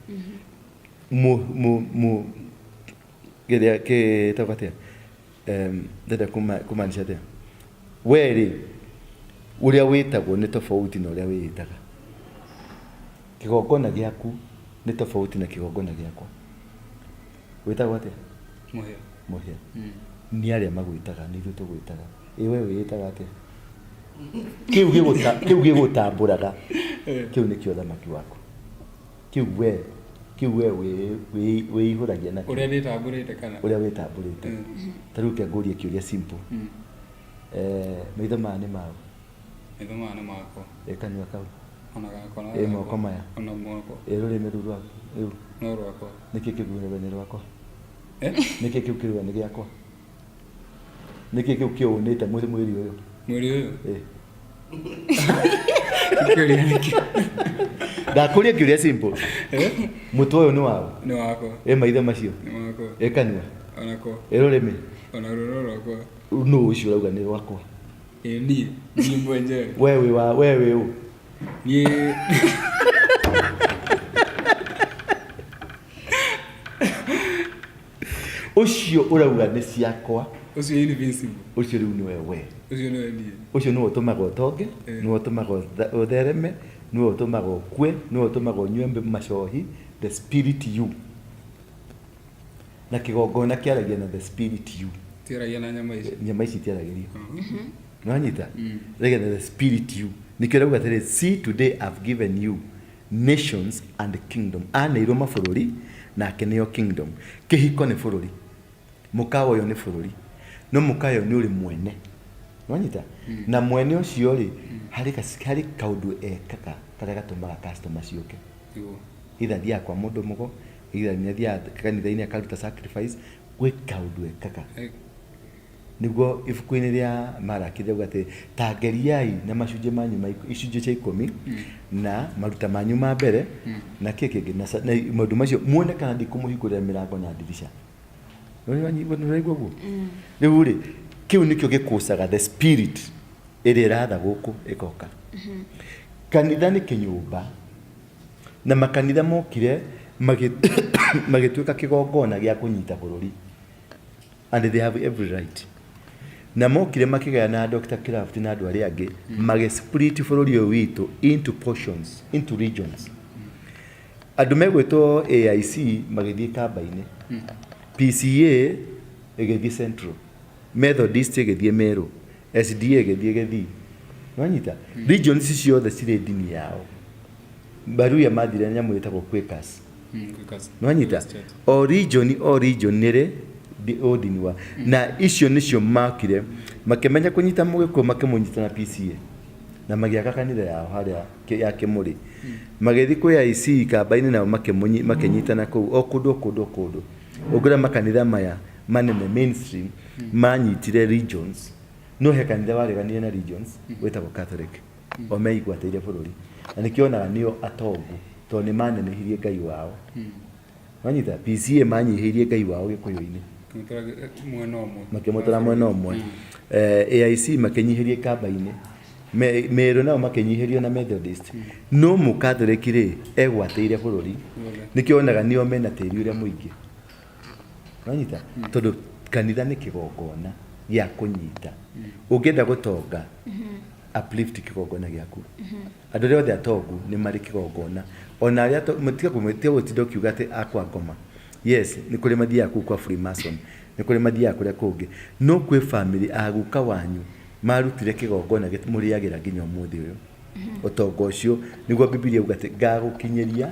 Kĩrĩa kĩtagwo atĩa? Ndĩrenda kũmaanisha atĩa? We rĩ, ũrĩa wĩtagwo nĩ tofauti na ũrĩa wĩĩtaga. Kĩgongona gĩaku nĩ tofauti na kĩgongona gĩakwa. Wĩtagwo atĩa? Mũhĩa. Mũhĩa. Nĩ arĩa magwĩtaga, nĩ ithuĩ tũgwĩtaga. Ĩ we wĩĩtaga atĩa? Kĩu gĩgũta, kĩu gĩgũtambũraga, kĩu nĩkĩo ũthamaki waku. Kĩu we, kĩu we wĩihũragia nakĩo. Ũrĩa ndĩtambũrĩte kana? Ũrĩa wĩtambũrĩte. Ta rĩu reke ngũrie kĩũria simple. Maitho maya nĩ maũ? Maitho maya nĩ makwa. Ĩ kanua kau? Ona gakwa na Ĩ moko maya? Ona moko. Ĩ rũrĩmĩ rũu rwaku rĩu? No rwakwa. Nĩkĩ kĩu kĩugaga nĩ rwakwa? Nĩkĩ kĩu kĩugaga nĩ gĩakwa? Nĩkĩ kĩu kĩũnĩte mwĩrĩ ũyũ? Mwĩrĩ ũyũ? Ĩ. Kĩũria nĩkĩ? Ndakũria kĩũria simple. Mũtwe ũyũ nĩ waũ? Nĩ wakwa. Ĩ maitho macio? Nĩ makwa. Ĩ kanua? Onako. Ĩ rũrĩmĩ? Ona rũrũ rwakwa. Nũ ũcio ũrauga nĩ rwakwa? Ĩ niĩ, niĩ mwenyewe. We wĩ wa, we wĩ ũ? Niĩ Ũcio ũrauga nĩ ciakwa. Ũcio invincible. Ũcio rĩu nĩwe we. Ũcio nĩwe niĩ. Ũcio nĩwe ũtũmaga ũtonge, nĩwe ũtũmaga ũthereme, nĩwe ũtũmaga ũkue, nĩwe ũtũmaga ũnyue macohi, the spirit you. Na kĩgongona kĩaragia na the spirit you. Tiaragia na nyama ici. Nyama ici itiaragĩrio. Nĩwanyita? Rĩgĩa na the spirit you. Nĩkĩo rauga atĩrĩ, see today I've given you nations and kingdom. Aneirwo mabũrũri na akĩneo kingdom. Kĩhiko nĩ bũrũri. Mũkawa ũyũ nĩ bũrũri. No mũkawa ũyũ nĩ ũrĩ mwene. Nĩwanyita? Na mwene ũcio rĩ, harĩ harĩ kaũndũ ekaga karĩa gatũmaga customer ciũke. Nĩguo. Either athiaga kwa mũndũ mũgo, either nĩ athiaga kanitha-inĩ akaruta sacrifice, gwĩ kaũndũ ekaga. Nĩguo ibuku-inĩ rĩa Malaki rĩrauga atĩ ta geriai na macunjĩ manyu ma icunjĩ cia ikũmi na maruta manyu ma mbere na kĩ kĩngĩ na na maũndũ macio muone kana ndikũmũhingũrĩra mĩrango na ndirica. Nĩũraigua ũguo? Rĩu rĩ, kĩu nĩkĩo gĩkũcaga the spirit ĩrĩa ĩratha gũkũ ĩgoka. Kanitha nĩ kĩnyũmba na makanitha mokire magĩtuĩka kĩgongona gĩa kũnyita bũrũri. And they have every right. Na mokire makĩgaya na Dr. Kraft na andũ arĩa angĩ magĩ split bũrũri ũyũ witũ into portions, into regions. Andũ megwĩtwo AIC magĩthiĩ kamba-inĩ, PCA ĩgĩthiĩ Central, Methodist ĩgĩthiĩ Meru, SDA ĩgĩthiĩ Gĩthii. Nĩwanyita? Regions ciothe cirĩ ndini yao. Baruya mathire na nyamũ ĩtagwo Quakers. Quakers. Nĩwanyita? Quakers Church. O region o region nĩrĩ ũndini wa na icio nĩcio makire makĩmenya kũnyita mũgĩkũyũ makĩmũnyita na PCA na magĩaka kanitha yao harĩa ya Kĩmũrĩ. Magĩthiĩ kwĩ IC kamba-inĩ nao makĩnyitana kũu o kũndũ o kũndũ o kũndũ. Ũngĩrora makanitha maya manene mainstream manyitire regions, no he kanitha wareganire na regions wĩtagwo Catholic. O meigwatĩire bũrũri. Na nĩkĩo onaga nĩo atongu tondũ nĩ manenehirie Ngai wao. Wanyita? PCA manyihĩirie Ngai wao Gĩkũyũ-inĩ. Makĩmũtwara mwena ũmwe. Makĩmũtwara mwena ũmwe. AIC makĩnyihĩria ikamba-inĩ. Meru nao makĩnyihĩrio na Methodist. No mũkathoreki rĩ, egwatĩire bũrũri. Nĩkĩo onaga nĩo mena tĩri ũrĩa mũingĩ. Wanyita? Tondũ kanitha nĩ kĩgongona gĩa kũnyita. Ũngĩenda gũtonga, uplift kĩgongona gĩaku. Andũ arĩa othe atongu nĩ marĩ kĩgongona. Ona arĩa tiga gũtinda ũkiuga atĩ a kwa ngoma. Yes, nĩ kũrĩ mathiaga kũu kwa Freemason, nĩ kũrĩ mathiaga kũrĩa kũngĩ. No kwĩ family a guka wanyu marutire kĩgongona mũrĩagĩra nginya ũmũthĩ ũyũ. Ũtonga ũcio nĩguo Bibilia yauga atĩ ngagũkinyĩria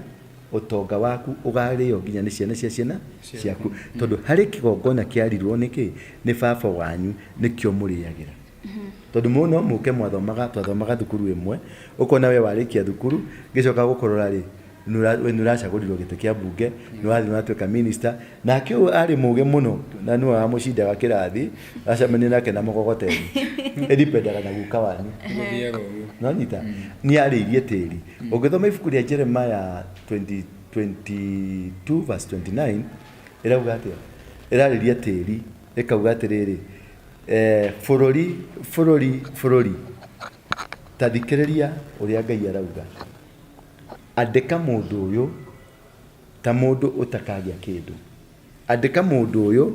ũtonga waku ũgarĩo nginya nĩ ciana cia ciana ciaku. Tondũ harĩ kĩgongona kĩarirwo nĩ kĩ? Nĩ baba wanyu nĩkĩo mũrĩagĩra. Tondũ mũno mũke mwathomaga, twathomaga thukuru ĩmwe, ũkona we warĩkia thukuru, ngĩcoka gũkũrora rĩ, we nĩ ũracagũrirwo gĩtĩ kĩa mbunge, nĩ wathiĩ watuĩka minister, nake ũyũ arĩ mũgĩ mũno na nĩwe wamũcindaga kĩrathi, acemania nake na mũgogoteni. Ĩdipendaga na guka wanyu. Gũthiaga ũguo. Nĩwanyita? Nĩ arĩirie tĩri. Ũngĩthoma ibuku rĩa Jeremiah 22 verse 29, ĩrauga atĩa? Ĩrarĩria tĩri, ĩkauga atĩrĩrĩ, bũrũri, bũrũri, bũrũri, ta thikĩrĩria ũrĩa Ngai arauga. Andĩka mũndũ ũyũ ta mũndũ ũtakagĩa kĩndũ. Andĩka mũndũ ũyũ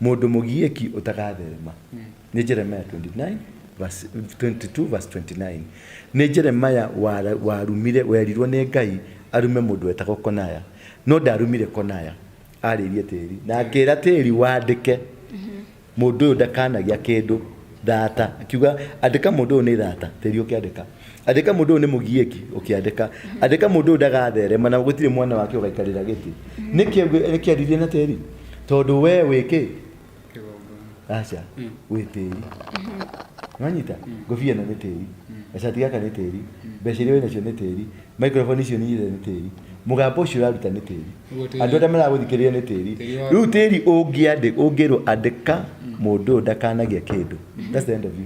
mũndũ mũgiĩki ũtagatherema. Nĩ Jeremiah 29 verse 22 verse 29. Nĩ Jeremiah warumire, werirwo nĩ Ngai arume mũndũ wetagwo Konaya. No ndarumire Konaya, arĩirie tĩri. Na akĩra tĩri wandĩke mũndũ ũyũ ndakanagĩa kĩndũ thata. Akiuga andĩka mũndũ ũyũ nĩ thata, tĩri ũkĩandĩka. Andĩka mũndũ ũyũ nĩ mũgiĩki, ũkĩandĩka. Andĩka mũndũ ũyũ ndagatherema na gũtirĩ mwana wake ũgaikarĩra gĩtĩ. Nĩkĩ nĩkĩ aririe na tĩri? Tondũ we wĩ kĩ? Kĩgongona. Aca, wĩ tĩri. Nĩwanyita? Ngobia ĩno nĩ tĩri. Gacati gaka nĩ tĩri. Mbeca iria wĩnacio nĩ tĩri. Microphone icio nyitĩte nĩ tĩri. Mũgambo ũcio ũraruta nĩ tĩri. Ũguo tĩri- Andũ arĩa maragũthikĩrĩria nĩ tĩri. Tĩri wa- Rĩu tĩri ũngĩrwo andĩka mũndũ ũyũ ndakanagia kĩndũ. That's the end of you.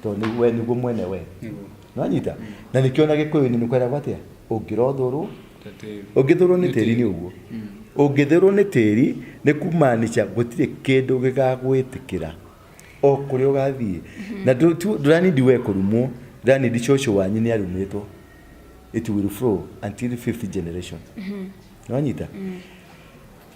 Tondũ we nĩguo mwene we. Nĩguo. Nĩwanyita? Na nĩkĩo ona Gĩkũyũ-inĩ nĩ kwĩragwo atĩa? Ũngĩrothũrwo, Ta tĩri. ũngĩthũrwo nĩ tĩri nĩ ũguo. Ũngĩthũrwo nĩ tĩri nĩ kumaanisha gũtirĩ kĩndũ gĩgagwĩtĩkĩra o kũrĩa ũgathiĩ. Na ndũranindi we kũrumwo, ndũranindi cũcũ wanyu nĩ arumĩtwo. It will flow until fifth generation. Nĩwanyita?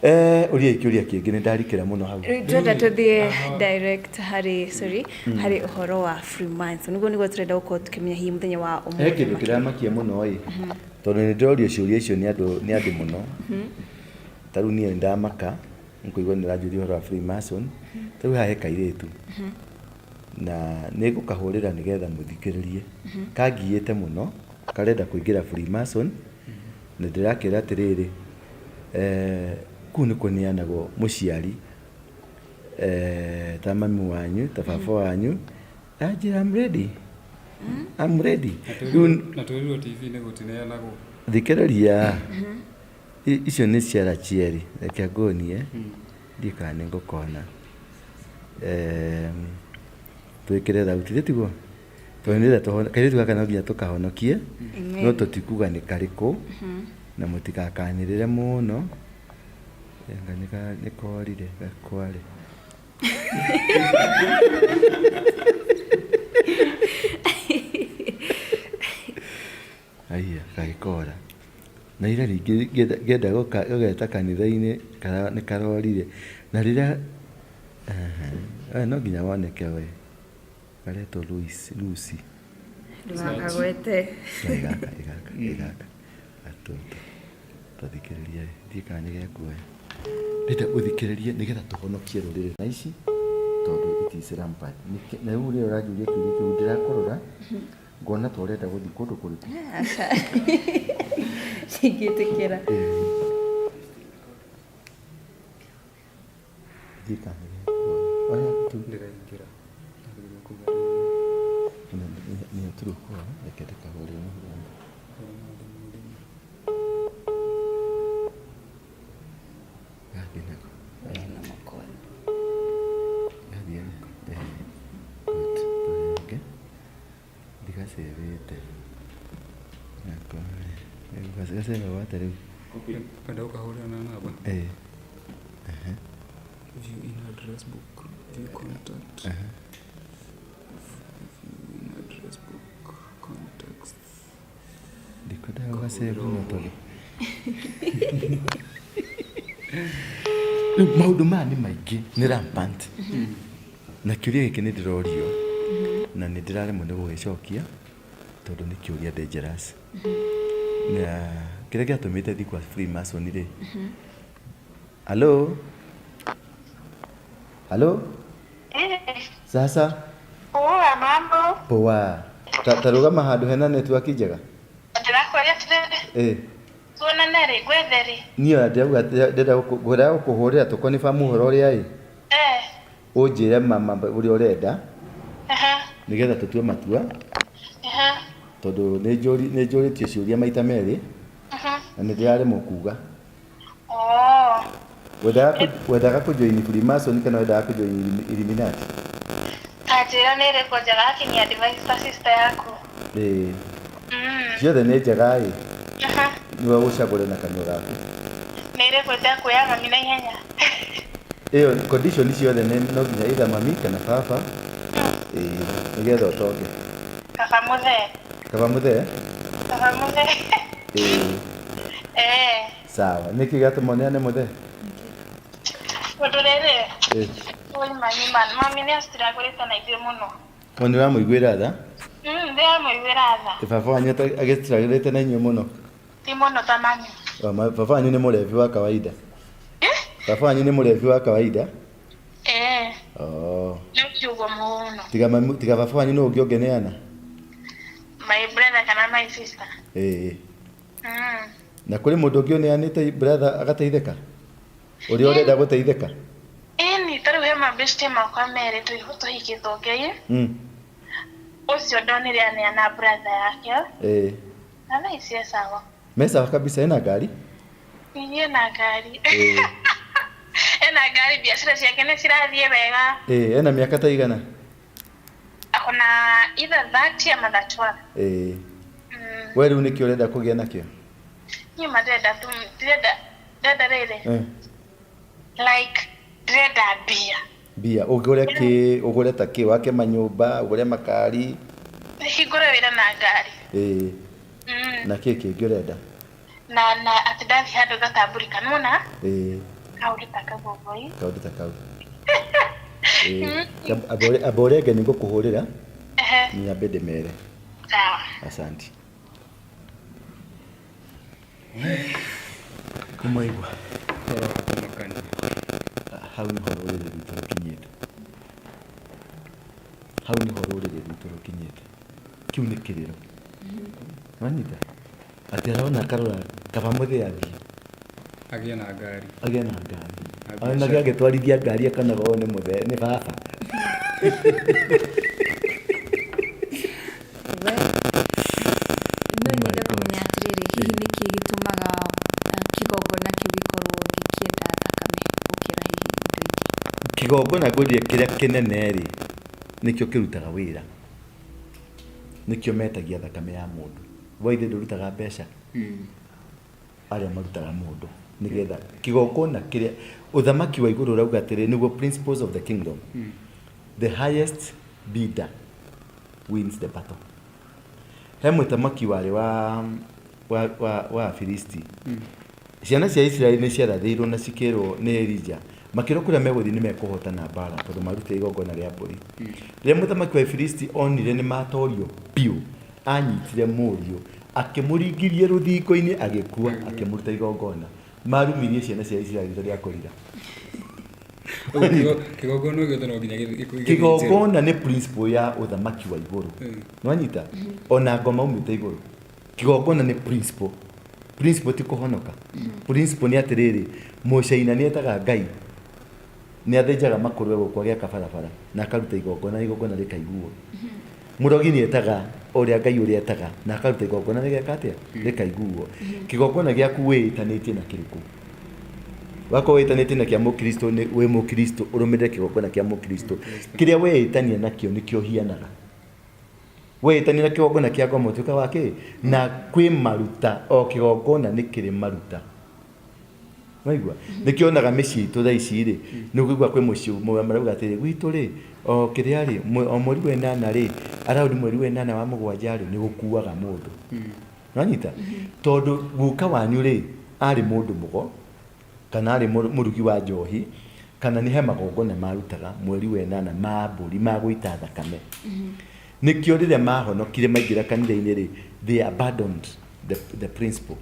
Ũriai kĩũria kĩngĩ, nĩ ndarikĩra mũno hau. Rĩu tũrenda tũthiĩ direct harĩ, sorry, harĩ ũhoro wa Freemason, nĩguo tũrenda gũkorwo tũkĩmenya hihi mũthenya wa He ũmũthĩ. Kĩndũ kĩramakia mũno ĩ, tondũ nĩ ndĩrorio ciũria icio nĩ andũ mũno. Ta rĩu niĩ nĩ ndamaka nĩkũigua nĩ ũranjũria ũhoro wa Freemason. Ta rĩu haha he kairĩtu na nĩ ngũkahũrĩra nĩgetha mũthikĩrĩrie, kangiĩte mũno, karenda kũingĩra Freemason, na ndĩrakĩra atĩrĩrĩ, kũu nĩ kũneanagwo mũciari, ta mami wanyu, ta baba wanyu, anjĩra, "I'm ready, I'm ready." Rĩu Na twĩrirwo TV-inĩ gũtineanagwo. Thikĩrĩria. Icio nĩ ciara cierĩ, reke nguonie, ndiĩ kana nĩ ngũkona. Twĩkĩre thauti, tiguo? Tondũ nĩgetha kairĩtu gaka no nginya tũkahonokie, no tũtikuga nĩ karĩkũ, na mũtigakanĩrĩre mũno. Anga nĩ korire gakware. Aya, gagĩkora. Na ira rĩngĩ ngĩenda gũgeta kanitha-inĩ nĩ karorire. Na rĩrĩa we no nginya woneke we. Karetwo Lucy. Ndũgakagwete. Ĩ gaka, ĩ gaka, ĩ gaka. Gatũtũ. Ta thikĩrĩria, ndiĩ kana nĩ gekuoya. Ndĩrenda ũthikĩrĩrie nĩgetha tũhonokie rũrĩrĩ na ici, tondũ it is rampant. Na rĩu rĩrĩa ũranjũria kĩũria kĩu ndĩrakũrora ngona ta ũrenda gũthiĩ kũndũ kũrĩkũ. Aca, ndingĩtĩkĩra. Ndiĩ kana nĩ gekuoya. Oya tu. Ndĩraingĩra. Agĩrĩirwo kũgeria. Nĩyo true call, reke ndĩkahũrĩre mũhuro. Gathiĩ nako. Na makoni. Gathiĩ nako. Good. Tũrenge. Ndigacebete. Nako. Gacebagwo atĩa rĩu? Kwenda gũkahũrĩra na namba. Ĩĩ. View in address book. View contact. View in address book. Contacts. Ndikwendaga gũgacebe mũno tondũ rĩu maũndũ maya nĩ maingĩ, nĩ rampant, na kĩũria gĩkĩ nĩ ndĩrorio na nĩ ndĩraremwo nĩ gũgĩcokia tondũ nĩ kĩũria dangerous. Na kĩrĩa gĩatũmĩte thiĩ kwa Freemason rĩ, hello, hello. Sasa. Poa, mambo. Poa. Ta rũgama handũ hena network njega. Ndĩrakũria atĩrĩrĩ, tuonane rĩ, ngwethe rĩ? Niĩ ona ndĩrauga ndĩrenda ngwendaga gũkũhũrĩra tũkonifam ũhoro ũrĩa ĩ, ũnjĩre mama ũrĩa ũrenda, nĩgetha tũtue matua, tondũ nĩ njũrĩtio ciũria maita merĩ na nĩ ndĩraremwo kuga. Oh. Wendaga kũjoin Freemason kana wendaga kũjoin Illuminati? Ta njĩra nĩ ĩrĩkũ njega akinyia advice ta sister yaku. Ĩĩ. Ciothe nĩ njega ĩ, nĩwe ũcagũre na kanua gaku. Nĩ ĩrĩkũ ĩtekuoya mami na ihenya? Ĩyo condition ciothe nĩ no nginya either mami kana baba, ĩĩ, nĩgetha ũtonge. Kaba mũthee. Kaba mũthee. Kaba mũthee. Ĩĩ. Sawa, nĩkĩ gĩatũma ũneane mũthee? Ũndũ rĩrĩ, oi mami man, mami nĩ astrugglĩte na ithuĩ mũno. O nĩ ũramũiguĩra tha? Ndĩramũiguĩra tha. Baba wanyu agĩstrugglĩte na inyuĩ mũno? Ti mũno ta mami. O, baba wanyu nĩ mũrebi wa kawaida? Baba wanyu nĩ mũrebi wa kawaida? Eh. Oh. Nĩ kiugo mũno. Tiga mami, tiga baba wanyu, nũ ũngĩ ũngĩneana? My brother kana my sister. Ĩĩ. Na kũrĩ mũndũ ũngĩ ũneanĩte brother agateithĩka, ũrĩa ũrenda gũteithĩka? Ĩni, ta rĩu he mabeshte makwa merĩ tũhikĩtwo ngei. Ũcio ndonire aneana brother yake. Na thaa ici e sawa. Me sawa kabisa, ena ngari? Ĩĩ, ena ngari. Ĩĩ. Ena ngari, biacara ciake nĩ cirathiĩ wega. Ĩĩ, ena mĩaka ta igana? Akona either 30 ama 31. Ĩĩ. We rĩu nĩkĩ ũrenda kũgĩa nakĩo? Niĩ ma ndĩrenda tu, ndĩrenda rĩrĩ, like ndĩrenda mbia. Mbia, ũgũre kĩ? Ũgũre ta kĩ? Wake manyũmba, ũgũre makari? Hingũre wĩra na ngari. Ĩĩ. Na kĩ kĩngĩ ũrenda? Na atĩ ndathiĩ handũ ngatambũrĩka nĩwona. Ĩĩ. Kaũndũ ta kau ũguo ĩ. Kaũndũ ta kau. Ĩĩ. Amba ũrenge nĩ ngũkũhũrĩra. Nyambe ndĩmere. Sawa. Asante. Nĩmwaigua? Ũhoro wa kũmakania. Hau nĩho rũrĩrĩ rwitũ rũkinyĩte. Hau nĩho rũrĩrĩ rwitũ rũkinyĩte. Kĩu nĩ kĩrĩro. Wanyita? Atĩ arona akarora kaba mũthee athiĩ. Agĩe na ngari. Agĩe na ngari. Onake agĩtwarithia ngari akonaga ũyũ nĩ mũthee, nĩ baba. We no nyende kũmenya atĩrĩrĩ, hihi nĩkĩ gĩtũmaga kĩgongona kĩu gĩkorwo gĩkĩenda thakame gũkĩra hihi indo ingĩ? Kĩgongona ngwĩrire kĩrĩa kĩnene rĩ, nĩkĩo kĩrutaga wĩra. Nĩkĩo metagia thakame ya mũndũ. We ithe ndũrutaga mbeca? Arĩa marutaga mũndũ nĩgetha kĩgongona kĩrĩa ũthamaki wa igũrũ ũrauga atĩrĩ nĩguo principles of the kingdom. The highest bidder wins the battle. He mũthamaki warĩ wa wa wa, wa Afilisti. Ciana cia Isiraeli nĩ ciarathĩirwo na cikĩrwo nĩ Elija makĩrwo kũrĩa megũthiĩ nĩ mekũhotana mbara tondũ marutire igongona rĩa mbũri. Rĩrĩa mũthamaki wa Afilisti onire nĩ matorio biũ, anyitire mũriũ akĩmũringiria rũthingo-inĩ agĩkua akĩmũruta igongona. Marumirie ciana cia Isiraeli rita rĩa kũrira. Ũguo kĩgongona gĩothe no nginya gĩthĩnjĩrwo. Kĩgongona nĩ principle ya ũthamaki wa igũrũ. Nĩwanyita? Ona ngoma umĩte igũrũ. Kĩgongona nĩ principle. Principle ti kũhonoka. Principle nĩ atĩrĩrĩ, mũcaina nĩ etaga Ngai, nĩ athĩnjaga makũrwe gũkũ agĩaka barabara na akaruta igongona, igongona rĩkaiguo. Mũrogi nĩ etaga ũrĩa Ngai ũrĩa etaga na akaruta igongona rĩgeka atĩa? Rĩkaiguo. Kĩgongona gĩaku wĩĩtanĩtie na kĩrĩkũ? Wakorwo wĩĩtanĩtie na kĩa mũkristo nĩ wĩ mũkristo ũrũmĩrĩre kĩgongona kĩa mũkristo. Kĩrĩa weĩtania nakĩo nĩkĩo ũhianaga. Weĩtania na kĩgongona kĩa ngoma ũtuĩkaga wa kĩ? Na kwĩ maruta, o kĩgongona nĩ kĩrĩ maruta. Waigua? Nĩkĩo onaga mĩciĩ itũ thaa ici rĩ, nĩ ũkũigua kwĩ mũciĩ ũmwe marauga atĩrĩ, gwitũ rĩ, o kĩrĩa rĩ, o mweri wa ĩnana rĩ, around mweri wa ĩnana wa mũgwanja rĩ, nĩ gũkuaga mũndũ. Nĩwanyita? Tondũ guka wanyu rĩ, arĩ mũndũ mũgo, kana arĩ mũrugi wa njohi, kana nĩ he magongona marutaga mweri wa ĩnana ma mbũri ma gũita thakame. Nĩkĩo rĩrĩa mahonokire maingĩra kanitha-inĩ rĩ, they abandoned the principle.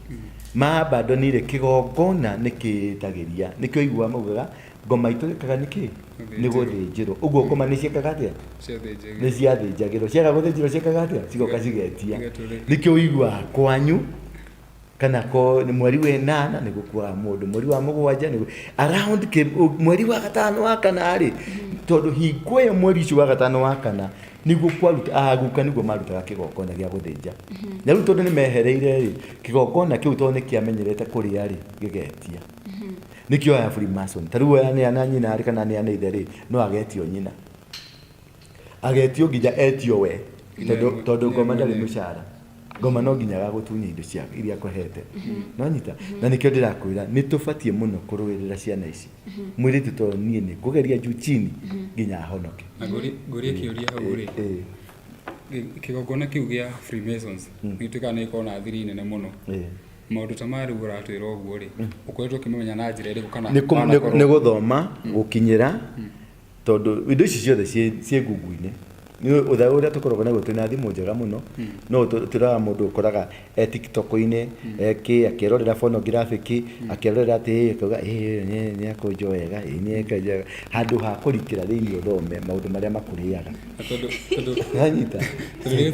Ma abandonire kĩgongona nĩ kĩĩtagĩria. Nĩkĩo ũiguaga maugaga ngoma itũrĩkaga nĩ kĩ? Nĩ gũthĩnjĩrwo. Ũguo ngoma nĩ ciĩkaga atĩa? Nĩ ciathĩnjagĩrwo. Ciaga gũthĩnjĩrwo ciĩkaga atĩa? Cigoka cigetia. Nĩkĩo ũiguaga kwanyu kana ko nĩ mweri wa ĩnana nĩ gũkuaga mũndũ, mweri wa mũgwanja nĩ around mweri wa gatano wa kana rĩ, tondũ hingo ĩyo mweri ũcio wa gatano wa kana nĩguo kwaruta aguka nĩguo marutaga kĩgongona gĩa gũthĩnja. Na rĩu tondũ nĩ mehereire rĩ, kĩgongona kĩu tondũ nĩ kĩamenyerete kũrĩa rĩ, gĩgetia. Nĩkĩo aya Freemason, ta rĩu aneana nyina rĩ kana aneana ithe rĩ, no agetio nyina. Agetio nginya etio we, tondũ ngoma ndarĩ mũcara. Ngoma no nginya agagũtunya indo cia iria akũhete. Nĩwanyita? Na nĩkĩo ndĩrakwĩra nĩ tũbatiĩ mũno kũrũĩrĩra ciana ici. Mũirĩtu tondũ niĩ nĩ ngũgeria juu chini nginya ahonoke. Na ngũrie kĩũria hau rĩ, kĩgongona kĩu gĩa Freemasons nĩ gĩtuĩkaga nĩ gĩkoragwo na thiri nene mũno. Maũndũ ta maya rĩu ũratwĩra ũguo rĩ, ũkoretwo ũkĩmamenya na njĩra ĩrĩkũ kana wanakorwo Nĩ gũthoma, gũkinyĩra, tondũ indo ici ciothe ciĩ ngungu-inĩ. Nĩ ũtha ũrĩa tũkoragwo naguo twĩna thimũ njega mũno, no tũroraga mũndũ ũkoraga e TikTok-inĩ, e kĩ, akĩrorera phonographic, akĩrorera atĩ akauga ĩ nĩ akũnjwo wega, ĩ nĩ eka wega, handũ ha kũrikĩra thĩinĩ ũthome maũndũ marĩa makũrĩaga. Tondũ tondũ Nĩwanyita? Tondũ nĩ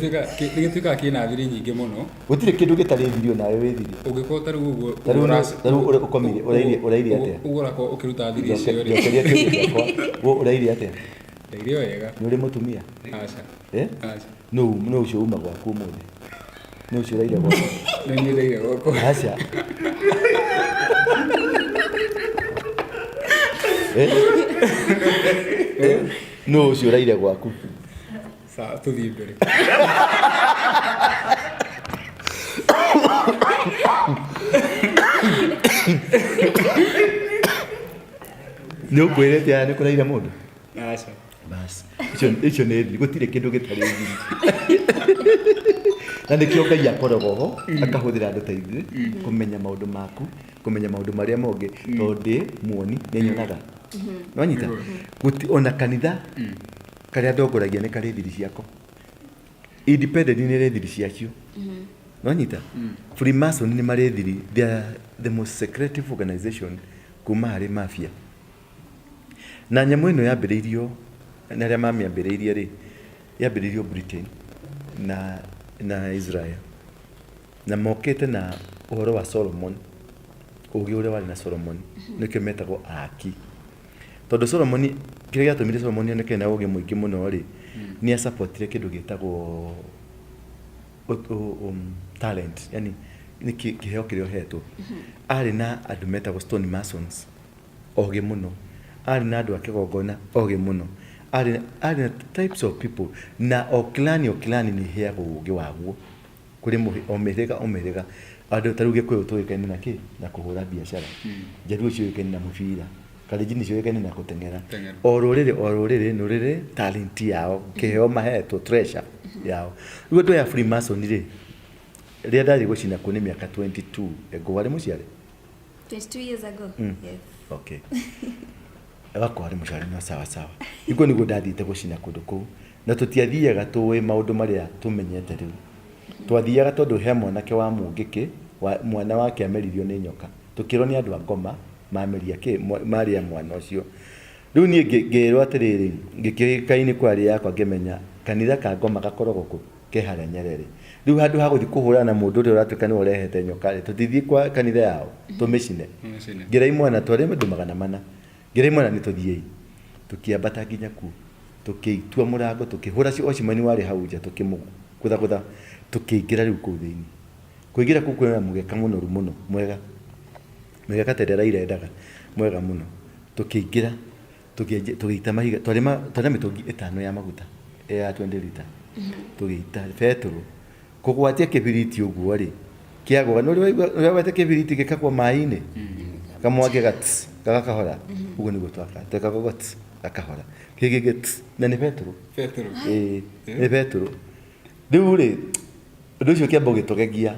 gĩtuĩkaga kĩna thiri nyingĩ mũno. Gũtirĩ kĩndũ gĩtarĩ thiri onawe wĩ thiri. Ũngĩkorwo ta rĩu ũguo Ta rĩu ta rĩu ũkomire ũrairie atĩa? Ũguo ũrakorwo ũkĩruta thiri icio rĩ. Njokeria kĩũria gĩakwa. Wo ũrairie atĩa? Ndairie wega. Nĩ ũrĩ mũtumia? Aca. Eh? Aca. Nũ nũ ũcio uma gwaku ũmũthĩ? Nũ ũcio ũraire gwaku? Nĩ niĩ ndaire gwakwa. Aca. Eh? Eh? Nũ ũcio ũraire gwaku? Sawa, tũthiĩ mbere. Nĩ ũkwĩrĩte aya nĩ kũraire mũndũ? Aca. Bas, icio nĩ thiri, gũtirĩ kĩndũ gĩtarĩ thiri. Na nĩkĩo Ngai akoragwo ho akahũthĩra andũ ta ithuĩ kũmenya maũndũ maku, kũmenya maũndũ marĩa mongĩ, tondũ ndĩ muoni nĩ nyonaga. Nĩwanyita? Gũti ona kanitha karĩa ndongoragia nĩ karĩ thiri ciako. Independent nĩ ĩrĩ thiri ciacio. Nĩwanyita? Freemason nĩ marĩ thiri, they are the most secretive organization kuma harĩ mafia. Na nyamũ ĩno yambĩrĩirio, na arĩa mamĩambĩrĩirie rĩ, yambĩrĩirio Britain na Israel. Na mokĩte na ũhoro wa Solomon, ũgĩ ũrĩa warĩ na Solomon, nĩkĩo metagwo aaki. Tondũ Solomon, kĩrĩa gĩatũmire Solomon oneke ena ũgĩ mũingĩ mũno rĩ, nĩ a support ire kĩndũ gĩtagwo talent, yani nĩ kĩheo kĩrĩa ũhetwo. Arĩ na andũ metagwo stone masons. Ogĩ mũno. Arĩ na andũ a kĩgongona ogĩ mũno. Arĩ arĩ na types of people na o clan o clan nĩ ĩheagwo ũgĩ waguo. Kũrĩ mũhĩ o mĩhĩrĩga o mĩhĩrĩga. Andũ ta rĩu Gĩkũyũ tũĩkaine na kĩ? Na kũhũra biacara. Njaruo ciũĩkaine na mũbira. Kalenjin ciũĩkaine na gũteng'era. Gũteng'era. O rũrĩrĩ o rũrĩrĩ nĩ rũrĩ talent yao, kĩheo mahetwo, treasure yao. Rĩu andũ aya a Freemason rĩ, rĩrĩa ndathiĩ gũcina kuo nĩ mĩaka 22 ago, warĩ mũciare? 22 years ago. Yes. Okay. Wakwa arĩ mũcare no sawa sawa. Niguo niguo ndathiĩte gũcina kũndũ kũu. Na tũtiathiaga tũĩ maũndũ marĩa tũmenyete rĩu. Twathiaga tondũ he mwanake wa mũngĩkĩ, wa, mwana wake ameririo nĩ nyoka. Tũkĩrwo nĩ andũ a ngoma mameria kĩ, marĩa mwana ũcio. Rĩu niĩ ngĩrwo atĩrĩrĩ, ngĩkĩũĩkaine kwa yakwa ngĩmenya kanitha ka ngoma gakoragwo kũ? Ke harĩa Nyerere. Rĩu handũ ha gũthiĩ kũhũrana na mũndũ ũrĩa ũratuĩka nĩwe ũrehete nyoka rĩ, tũtithiĩ kwa kanitha yao tũmĩcine. Tũmĩcine. Ngĩra imwana twarĩ andũ 400. Ngĩra imwana nĩ tũthiĩi. Tũkĩambata nginya kuo. Tũkĩtua mũrango tũkĩhũra watchman warĩ hau nja tũkĩmũgũthagũtha tũkĩingĩra rĩu kũu thĩinĩ. Kũingĩra kũu kwĩna mũgeka mũnoru mũno mwega. Mĩgeka ta ĩrĩa Raila endaga mwega mũno. Tũkĩingĩra Tũkĩanjia tũgĩita mahiga twarĩ ma twarĩ na mĩtũngi ĩtano ya maguta ya 20 litre tũgĩita betũrũ kũgwatia kĩbiriti ũguo rĩ kĩagũa nĩ ũrĩ waigua ũrĩa ũgwatia kĩbiriti gĩkagwa maĩ-inĩ kamwaki ga tss gagakahora ũguo nĩguo twaka twekaga ũguo tss gakahora kĩngĩ tss na nĩ betũrũ. Betũrũ. Ĩĩ nĩ betũrũ rĩu rĩ ũndũ ũcio ũkĩamba ũgĩtũgegia.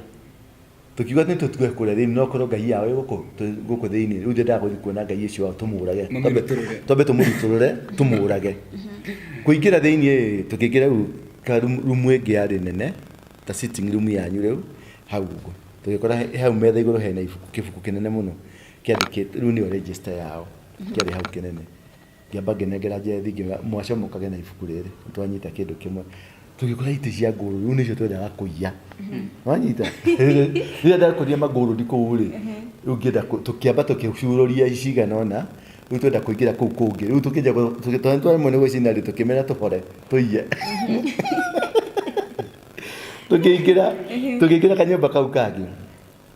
Tũkiuga nĩ tũtige kũrĩa thĩinĩ no korwo ngai yao ĩ gũkũ gũkũ thĩinĩ rĩu ndendaga gũthiĩ kuona ngai ũcio wao tũmũrage. Mamĩrutũrũre. Twambe tũmũrutũrũre tũmũrage. Kũingĩra thĩinĩ ĩ tũkĩingĩra rĩu ka room ĩngĩ yarĩ nene ta sitting room yanyu rĩu hau ũguo. Tũgĩkora hau metha igũrũ hena ibuku kĩbuku kĩnene mũno kĩandĩkĩtwo rĩu nĩyo register yao kĩarĩ hau kĩnene. Ngĩamba ngĩnengera Njethi ngĩmwĩra mwacomokage na ibuku rĩrĩ nĩtwanyita kĩndũ kĩmwe. Tũgĩkora itĩ cia ngũrũ rĩu nĩcio twendaga kũiya. Wanyita? Rĩrĩa ndakorire mangũrũni kũu rĩ, rĩu ngĩenda tũkĩamba tũgĩcurũria cigana ũna, rĩu twenda kũingĩra kũu kũngĩ, rĩu tũkĩanjia twaremwo nĩ gũcina rĩ, tũkĩmera tũhore tũiye. Tũkĩingĩra tũkĩingĩra kanyũmba kau kangĩ,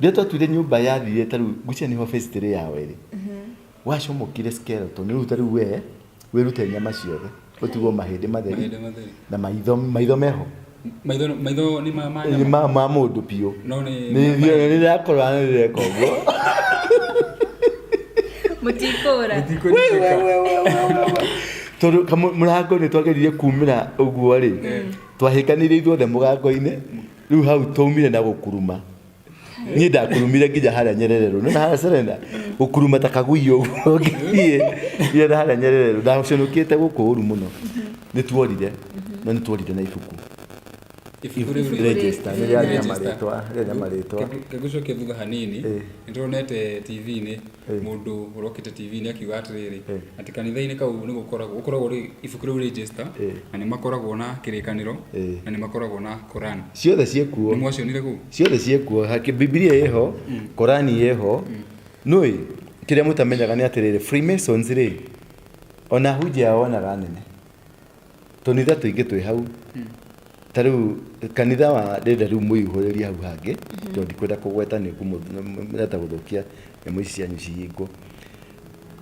rĩrĩa twatuire nyũmba yathire ta rĩu ngwĩciria nĩho phase three yao ĩrĩ. Wacomokire skeleton rĩu ta rĩu we wĩrute nyama ciothe ũtigwo mahĩndĩ matheri Mahĩndĩ matheri. na maitho maitho meho. Maitho maitho nĩ ma ma Nĩ nyama. ma ma mũndũ biũ. No nĩ Nĩ nĩ ndĩrakora nĩ ndĩreka ũguo. Mũtikũra. Mũtikũnyitĩka. Tondũ mũrango nĩ twageririe kumĩra ũguo rĩ, twahĩkanĩire ithuothe mũgango-inĩ, rĩu hau twaumire na gũkuruma. Niĩ ndakurumire nginya harĩa Nyerere Road. Nĩwona harĩa Serena? Gũkuruma ta kagui ũguo ngĩthiĩ nginya harĩa Nyerere Road. Ndaconokete gũkũ ũru mũno. Nĩ tuorire, no nĩ tuorire na ibuku. Ibuku rĩu rĩ- Register, nĩ rĩarĩ na Register. marĩtwa, rĩarĩ na marĩtwa. Ngĩgũcokia thutha hanini, nĩ tuonete TV-inĩ mũndũ ũrokĩte TV-inĩ akiuga atĩrĩrĩ, atĩ kanitha-inĩ kau nĩ gũkoragwo, gũkoragwo ibuku rĩu register, na nĩ makoragwo na kĩrĩkanĩro, na nĩ makoragwo na Koran. Ciothe ciĩkuo. Nĩ mwacionire kũu? Ciothe ciĩkuo. Bibilia ĩho, Korani ĩho. Nĩũĩ, kĩrĩa mũtamenyaga nĩ atĩrĩrĩ, Freemasons rĩ, ona hunjia yao wonaga nene. Tũnitha tũingĩ twĩ hau. Ta rĩu kanitha wa ndĩrenda rĩu mũihũrĩrie hau hangĩ, tondũ ndikwenda kũgweta nĩ ndĩrenda gũthũkia nyamũ ici cianyu cihingwo.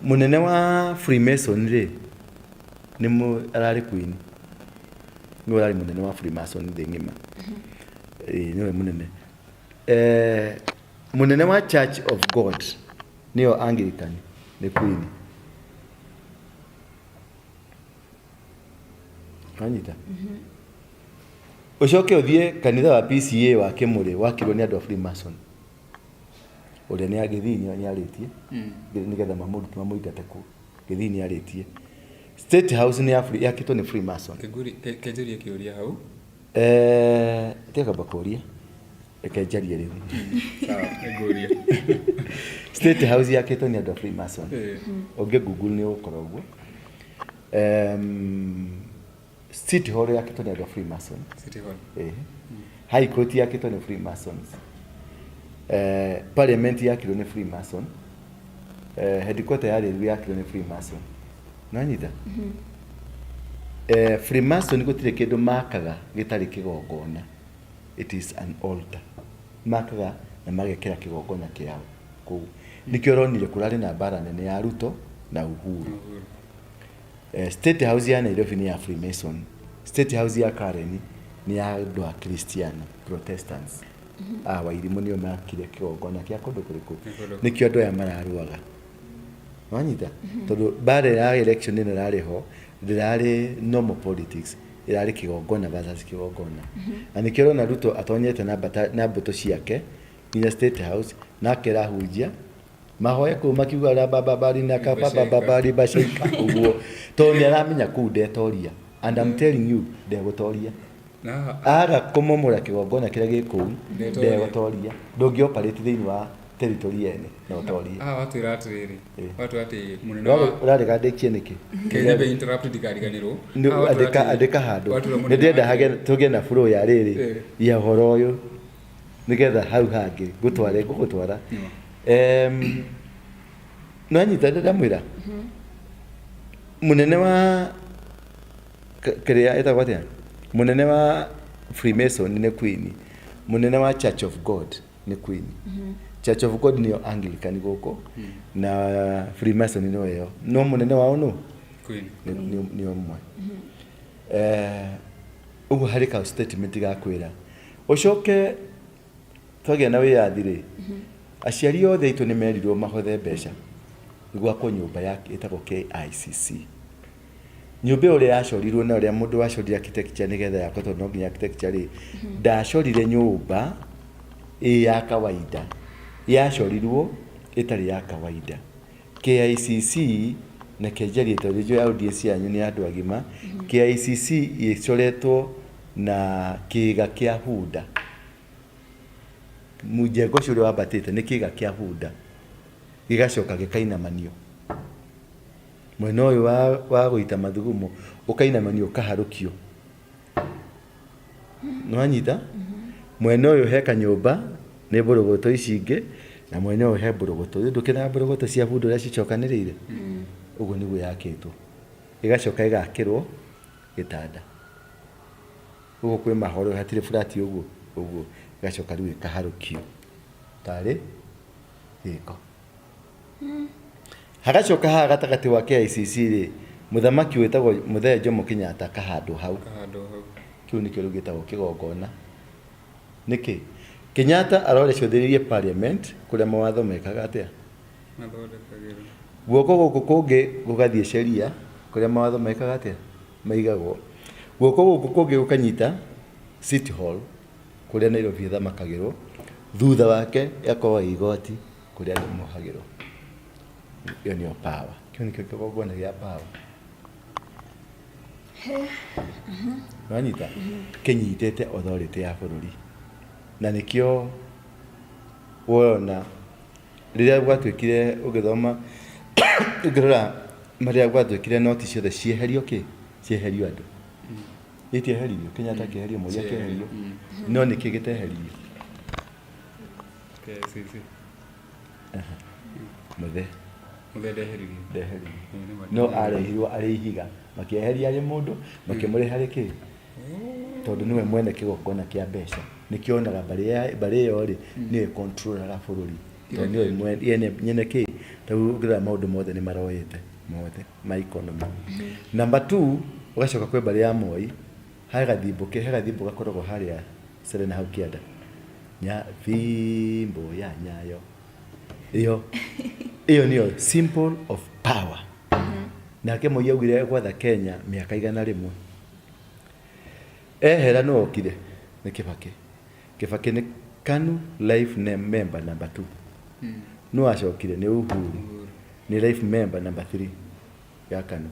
Mũnene wa Freemason rĩ, nĩ ararĩ queen. Nĩwe ũrarĩ mũnene wa Freemason thĩ ng'ima. Ĩĩ nĩwe mũnene. Mũnene wa Church of God nĩyo Anglican nĩ queen. Wanyita? Ũcoke ũthiĩ kanitha wa PCA wa Kĩmũrĩ wakirwo nĩ andũ a Freemason. Ũrĩa nĩ Gĩthii nĩ arĩtie nĩgetha mamũrute mamũingate kũu. Gĩthii nĩ arĩtie. State House nĩ ya yakĩtwo nĩ Freemason. Kenjũrie kĩũria hau. Eh, tiga kwamba kũria. Reke njarie rĩu. Sawa, nĩngũria. State House yakĩtwo nĩ andũ a Freemason. Ũngĩ Google nĩ ũgũkora ũguo. City Hall yakĩtwo nĩ andũ a Freemason. City Hall. Eh. High Court yakĩtwo nĩ Freemasons. Eh, Parliament yakirwo nĩ Freemason. Eh, headquarter ya Rĩru yakirwo nĩ Freemason. Nanyita? Eh, Freemason gũtirĩ kĩndũ makaga gĩtarĩ kĩgongona. It is an altar. Makaga na magekĩra kĩgongona kĩao kũu. Nĩkĩo ũronire kũrarĩ na mbara nene ya Ruto na Uhuru. Uhuru. Eh, State House ya Nairobi nĩ ya Freemason. State House ya Karen nĩ ya andũ a Christian Protestants. Ah, Wairimũ nĩo makire kĩgongona kĩa kũndũ kũrĩkũ. Kũndũ. Nĩkĩo andũ aya mararũaga. Wanyita? Tondũ mbara ya election ĩno ĩrarĩ ho ndĩrarĩ normal politics ĩrarĩ kĩgongona versus kĩgongona. Na nĩkĩo ũrona Ruto atonyete na mbata na mbũtũ ciake nginya State House na akera ahunjia mahoe kũu makiuga rabababari na kabababari bashaika ũguo tondũ nĩ aramenya kũu ndetoria and I'm telling you ndegũtoria Na aga kũmomora kĩgongona kĩrĩa gĩ kũu Ndetoria. ndegũtoria ndũngĩ operate thĩinĩ wa territory yene na ũtorie haha watwĩra atĩrĩrĩ. Eh. Watwĩra atĩ mũnene wa ũrarega ndĩkie nĩkĩ Kenya interrupt ndikariganĩrwo. Nĩ- Haha watwĩra andĩka atĩ- andĩka handũ watwĩra nĩ mũnene ndĩrenda wa- hage tũgĩe na flow ya rĩrĩ Eh. ya ũhoro ũyũ nĩgetha hau hangĩ ngũtware ngũgũtwara Em, nĩwanyita ndamwĩra mũnene wa kĩrĩa ĩtagwo atĩa mũnene wa Freemason nĩ Queen mũnene wa Church of God nĩ Queen Church of God nĩyo Anglican gũkũ na Freemason nĩyo ĩyo no mũnene wao nũ Queen. Nĩ ũmwe. Eh, ũguo harĩ ka statement ga kwĩra ũcoke twagĩa na wĩyathi rĩ aciari othe aitũ nĩ merirwo mahothe mbeca gwakwo nyũmba ya ĩtagwo KICC nyũmba ĩyo ũrĩa yacorirwo na ũrĩa mũndũ wacorire architecture nĩgetha yakwo tondũ no nginya architecture rĩ ndacorire nyũmba ĩ ya kawaida yacorirwo ĩtarĩ ya kawaida KICC na kenjaria tondũ njũĩ audience yanyu nĩ andũ agima KICC ĩcoretwo na kĩga kĩa hunda mũjengo ũcio ũrĩa wambatĩte nĩ kĩga kĩa hunda gĩgacoka gĩkainamanio mwena ũyũ wa, wa gũita mathugumo ũkainamanio ũkaharũkio nĩwanyita mwena ũyũ he kanyũmba nĩ mbũrũgũtũ ici ingĩ na mwena ũyũ he mbũrũgũtũ rĩu ndũkĩona mbũrũgũtũ cia bunda ũrĩa cicokanĩrĩire ũguo nĩguo yakĩtwo ĩgacoka ĩgakĩrwo gĩtanda ũguo kwĩ mahoro hatirĩ burati ũguo ũguo ĩgacoka rĩu ĩkaharũkio tarĩ gĩko hagacoka haha gatagatĩ wa KICC rĩ mũthamaki wĩtagwo Mũthee Jomo Kenyatta akahandwo hau Kahandwo hau. kĩu nĩkĩo rĩu gĩtagwo kĩgongona nĩkĩ Kenyatta arore cũthĩrĩrie parliament kũrĩa mawatho mekaga atĩa Mathondekagĩrwo. guoko gũkũ kũngĩ gũgathiĩ sheria kũrĩa mawatho mekaga atĩa maigagwo guoko gũkũ kũngĩ gũkanyita City Hall kũrĩa Nairobi ĩthamakagĩrwo thutha wake ĩgakorwo igoti kũrĩa andũ mohagĩrwo ĩyo nĩyo power kĩu nĩkĩo kĩgongona gĩa power wanyita kĩnyitĩte authority ya bũrũri na nĩkĩo wona rĩrĩa gwatuĩkire ũgĩthoma ũngĩrora marĩa gwatuĩkire noti ciothe cieherio kĩ cieherio andũ itieheririo Kenyatta akĩeherio Moi akĩeherio no nĩkĩ gĩteheririo KICC. Mũthee Mũthee ndeheririo. ndeheririo Nĩ ma. no arehirwo arĩ ihiga makĩeheria arĩ mũndũ makĩmũrehe arĩ kĩ tondũ nĩwe mwene kĩgongona kĩa mbeca nĩkĩo onaga mbarĩ mbarĩ ĩyo rĩ nĩyo ĩcontrolaga bũrũri tondũ nĩyo nyene kĩ rĩu ũngĩrora maũndũ mothe nĩ maroete mothe ma economy number two ũgacoka kwĩ mbarĩ ya Moi he gathimbo he gathimbo gakoragwo harĩa Serena hau kĩanda nya fimbo ya nyayo ĩyo ĩyo nĩyo symbol of power nake Moi augire egwatha Kenya mĩaka 100 ehera nũ okire Nĩ Kĩbakĩ. Kĩbakĩ nĩ KANU life member number 2. Nũ wacokire? Nĩ Uhuru. Nĩ life member number 3 ya KANU.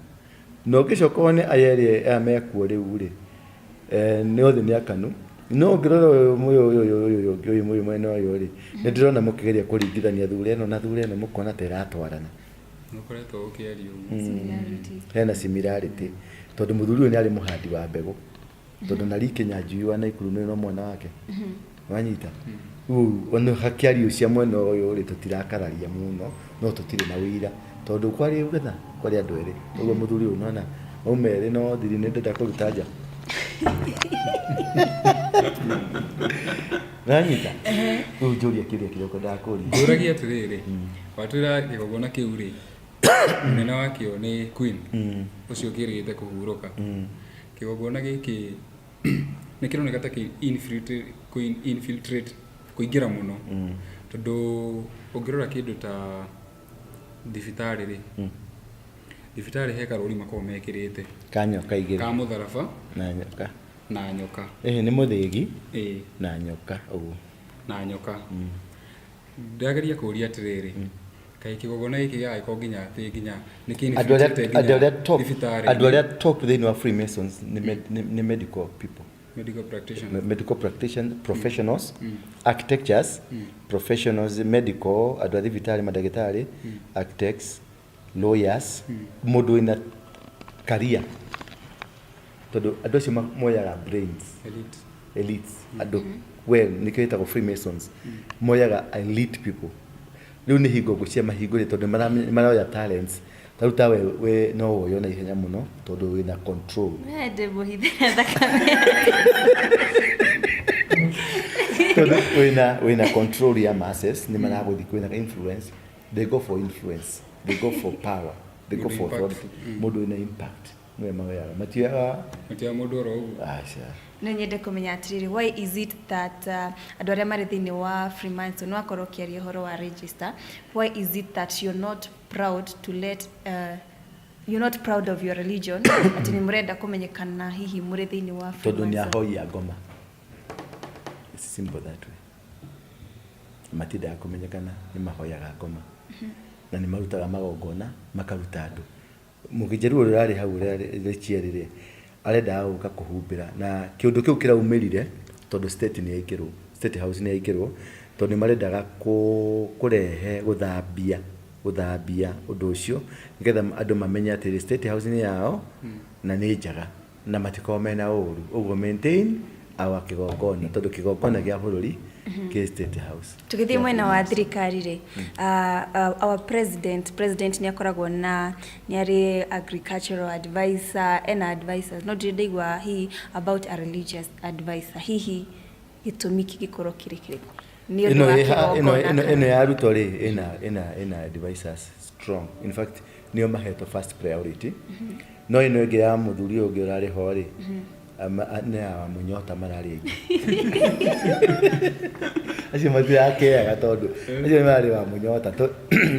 Na ũngĩcoka wone aya erĩ aya mekuo rĩu rĩ, nĩ othe nĩ a KANU. No ũngĩrora ũyũ ũyũ ũyũ ũyũ ũyũ ũngĩ ũyũ ũyũ mwena ũyũ rĩ, nĩ ndĩrona mũkĩgeria kũringithania thura ĩno na thura ĩno mũkona ta ĩratwarana. Nĩ ũkoretwo ũkĩaria ũguo. Similarities. Hena similarity tondũ mũthuri ũyũ nĩ arĩ mũhandi wa mbegũ. Tondũ na Lee Kinyanjui wa Naikuru nĩ no mwana wake. Wanyita? Rĩu ona hakĩario cia mwena ũyũ rĩ tũtirakararia mũno no tũtirĩ na ũira tondũ kwarĩ ũgetha kwarĩ andũ erĩ. Ũguo mũthuri ũyũ nĩwona mauma erĩ no thiri nĩ ndenda kũruta nja. Wanyita? Rĩu njũria kĩũria kĩrĩa ũkwendaga kũria. Ngũragia atĩrĩrĩ, watwĩra kĩgongona kĩu rĩ, mũnene wakĩo nĩ queen, ũcio ũkĩrĩgĩte kũhurũka. Kĩgongona gĩkĩ nĩ kĩroneka ta kĩ infiltrate, kũ infiltrate kũingĩra mũno tondũ ũngĩrora kĩndũ ta thibitarĩ rĩ, thibitarĩ he karũri makoragwo mekĩrĩte Ka nyoka igĩrĩ. Ka mũtharaba na nyoka. Na nyoka. Ĩhĩ nĩ mũthĩgi na nyoka ũguo. Na nyoka. Ndĩrageria kũria atĩrĩrĩ, kaĩ kĩgongona gĩkĩ gĩgagĩkorwo nginya atĩ nginya nĩ kĩ Andũ arĩa infiltrate andũ nginya arĩa top thibitarĩ-inĩ? Andũ arĩa top thĩinĩ wa Freemasons nĩ nĩ medical people. Medical practitioners. Medical practitioners, professionals, architectures, professionals, medical, andũ a thibitarĩ, mandagĩtarĩ, architects, lawyers, mũndũ wĩna career. Tondũ andũ acio moyaga brains. Elite. Elites. Andũ well, nĩkĩo ĩtagwo Freemasons. Moyaga elite people. Rĩu nĩ hingo ngwĩciria mahingũrĩte tondũ nĩ maroya talents. Ta rĩu ta we, we no woywo na ihenya mũno tondũ wĩna control. We ndĩ mũhithe thakame. Tondũ wĩna control ya masses, nĩ maragũthiĩ kwĩna influence. They go for influence, they go for power, they go Mũndũ for impact. authority. Mũndũ wĩna impact nĩwe maoyaga. Matioyaga Matioyaga mũndũ oro ũguo. Aca. No nyende kũmenya atĩrĩrĩ, why is it that andũ arĩa marĩ thĩinĩ wa Freemason, nĩ wakorwo ũkĩaria ũhoro wa register, why is it that you're not proud to let you're not proud of your religion, atĩ nĩ mũrenda kũmenyekana hihi mũrĩ thĩinĩ wa Tondũ nĩ Freemason? ahoi a ngoma. It's simple that way. Matiendaga kũmenyekana nĩ mahoyaga ngoma. Na nĩ marutaga magongona, makaruta andũ. Mũkĩnjaruo ũrĩa ũrarĩ hau ũrĩa Rĩchieri rĩ, arendaga gũka kũhumbĩra na kĩũndũ kĩu kĩraumĩrire tondũ state nĩ yaingĩrwo, State House nĩ yaingĩrwo tondũ nĩ marendaga kũrehe gũthambia, gũthambia ũndũ ũcio nĩgetha andũ mamenye atĩ State House nĩ yao na nĩ njega na matikoragwo mena ũru. Ũguo maintain our kĩgongona tondũ kĩgongona gĩa bũrũri kĩ State House. Tũgĩthiĩ mwena wa thirikari rĩ, our president, president nĩ akoragwo na nĩ arĩ agricultural advisor, ena advisors, no ndirĩ ndaigua hihi about a religious advisor, hihi gĩtũmi kĩngĩkorwo kĩrĩ kĩrĩkũ? Nĩ ũndũ Ĩno wa ĩ ha- ĩno kĩgongona ĩno kana? Ĩno ya Ruto rĩ, ĩna advisors strong. In fact nĩo mahetwo first priority. No ĩno ĩngĩ ya mũthuri ũyũ ũngĩ ũrarĩ ho rĩ, nĩ ya Wamunyota mararĩ aingĩ. Acio matirakeaga tondũ acio nĩ mararĩ Wamunyota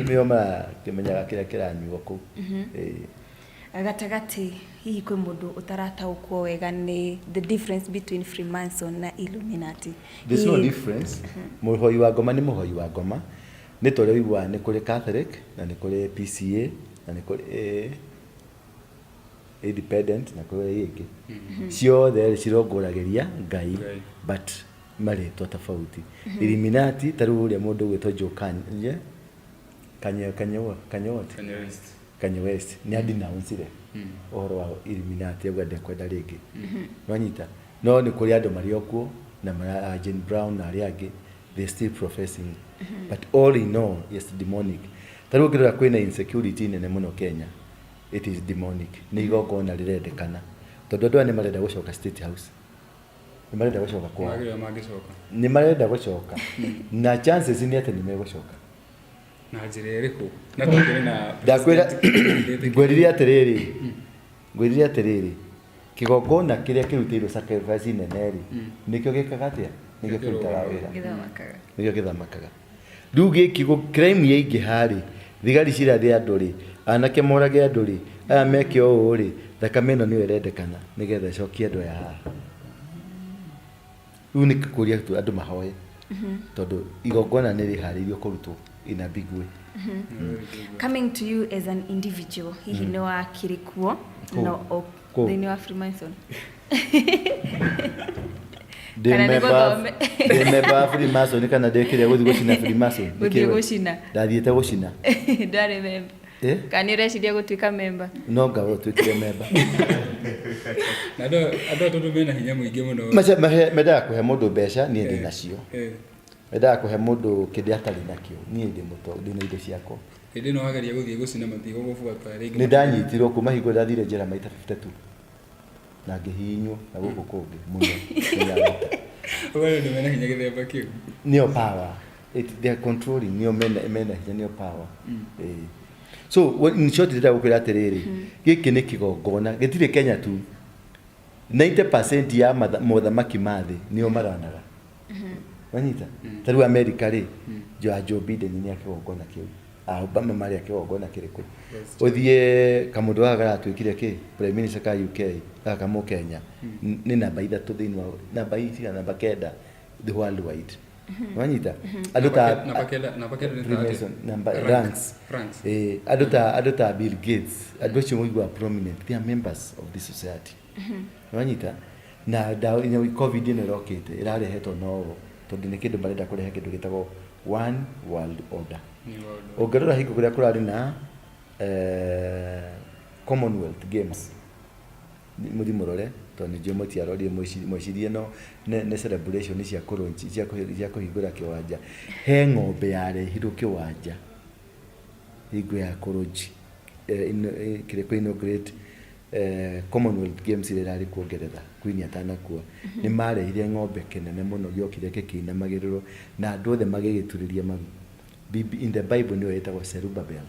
nĩo marakĩmenyaga kĩrĩa kĩranyuo kũu. Ĩĩ. Gatagatĩ hihi kwĩ mũndũ ũtarataũkwo wega nĩ the difference between Freemason na Illuminati? There's no Hihi- difference. Mũhoi wa ngoma nĩ mũhoi wa ngoma. Nĩ ta ũrĩa ũiguaga nĩ kũrĩ Catholic na nĩ kũrĩ PCA na nĩ kũrĩ Independent na kũrĩ ĩngĩ. Ciothe rĩ cirongoragĩria Ngai Ngai. but marĩtwa tofauti. Illuminati ta rĩu ũrĩa mũndũ ũgwĩtwo Joe Kanye, Kanye, Kanye, Kanye what? Kanye West. Kanye West nĩ adinauncire ũhoro wa Illuminati auga ndekwenda rĩngĩ. Nwanyita? No nĩ kũrĩ andũ marĩ o kuo na mara, Jane Brown na arĩa angĩ, they still professing. But all in all, it's demonic. Ta rĩu ũngĩrora kwĩna insecurity nene mũno Kenya, it is demonic. Nĩ igongona rĩrendekana. Tondũ andũ aya nĩ marenda gũcoka State House. Nĩ marenda gũcoka kwao. Magĩrĩra mangĩcoka. Nĩ marenda gũcoka. Na chances nĩ atĩ nĩ megũcoka. Na njĩra ĩrĩkũ? Na tũkĩrĩ na Ndakwĩra president ngwĩrire atĩrĩrĩ, ngwĩrire atĩrĩrĩ, kĩgongona kĩrĩa kĩrutĩirwo sacrifice nene rĩ, nĩkĩo gĩkaga atĩa? Nĩkĩo kĩrutaga wĩra. Gĩthamakaga. Nĩkĩo gĩthamakaga. Rĩu gĩkĩ crime yaingĩha rĩ, thigari cirathe andũ rĩ, anake morage andũ rĩ, aya meke ũũ rĩ, thakame ĩno nĩyo ĩrendekana nĩgetha ĩcokie andũ aya haha. Rĩu nĩ kũria tu andũ mahoe tondũ igongona nĩ rĩharĩirio kũrutwo in a big way. Coming to you as an individual, hihi nĩ wakĩrĩ kuo? Kũ? No Kũ? thĩinĩ wa Freemason? Ndĩ Kana nĩ gũthome. Ndĩ member wa Freemason kana ndĩ kĩrĩa gũthiĩ gũcina Freemason? Nĩ Gũthiĩ kĩwe? gũcina. Ndathiĩte gũcina. Ndwarĩ member? Eh? Kana nĩ ũreciria gũtuĩka member? No ngawa ũtuĩkire member. Na andũ aya tondũ mena hinya mũingĩ mũno. Mendaga kũhe mũndũ mbeca, niĩ ndĩ nacio. Mendaga kũhe mũndũ kĩndũ atarĩ nakĩo, niĩ ndĩ mũtongu, ndĩ na indo ciakwa. Hĩndĩ ĩno wageria gũthiĩ gũcina matigũgũbuata rĩngĩ. Nĩ ndanyitirwo kuma hingo ndathire njera maita 52 na ngĩhihinywo na gũkũ kũngĩ mũno nginya. Ũguo andũ mena hinya gĩthemba kĩu. Nĩo power. They are controlling, nĩo mena hinya, nĩo power. So in short ndĩrenda gũkwĩra atĩrĩrĩ, gĩkĩ nĩ kĩgongona gĩtirĩ Kenya tu. 90% ya mothamaki ma thĩ nĩo maranaga. Wanyita? Ta rĩu America rĩ, ya Joe Biden nĩ a kĩgongona kĩu. A Obama marĩ a kĩgongona kĩrĩkũ? Ũthiĩ kamũndũ gaka karatuĩkire kĩ? Prime Minister ka UK, gaka Mũkenya. Nĩ namba 3 thĩinĩ wa namba cigana, namba 9 the worldwide. Wanyita? Andũ ta Namba 9, namba 9 nĩ ta atĩa? Freemason, namba Rank. ranks. Ranks. Andũ ta Bill Gates, andũ acio mũiguaga prominent, they are members of this society. Wanyita? Na ndawa COVID ĩno ĩrokĩte ĩrarehetwo no tondũ nĩ kĩndũ marenda kũrehe, kĩndũ gĩtagwo one world order. New world order. Ũngĩrora hingo kũrĩa kũrarĩ na Commonwealth Games, mũthiĩ mũrore tondũ nĩ njũĩ mũtiarorire, mwecirie no nĩ celebration cia kũ cia kũhingũra kĩwanja. He ng'ombe yarehirwo kĩwanja hingo ya kũ kĩrĩa kũ inaugurate Commonwealth Games ĩrĩa ĩrarĩ kuo Ngeretha Queen atanakua. Nĩ marehire ng'ombe kĩnene mũno gĩokire gĩkĩinamagĩrĩrwo na andũ othe magĩgĩturĩria maru. In the Bible nĩyo ĩtagwo Zerubbabel,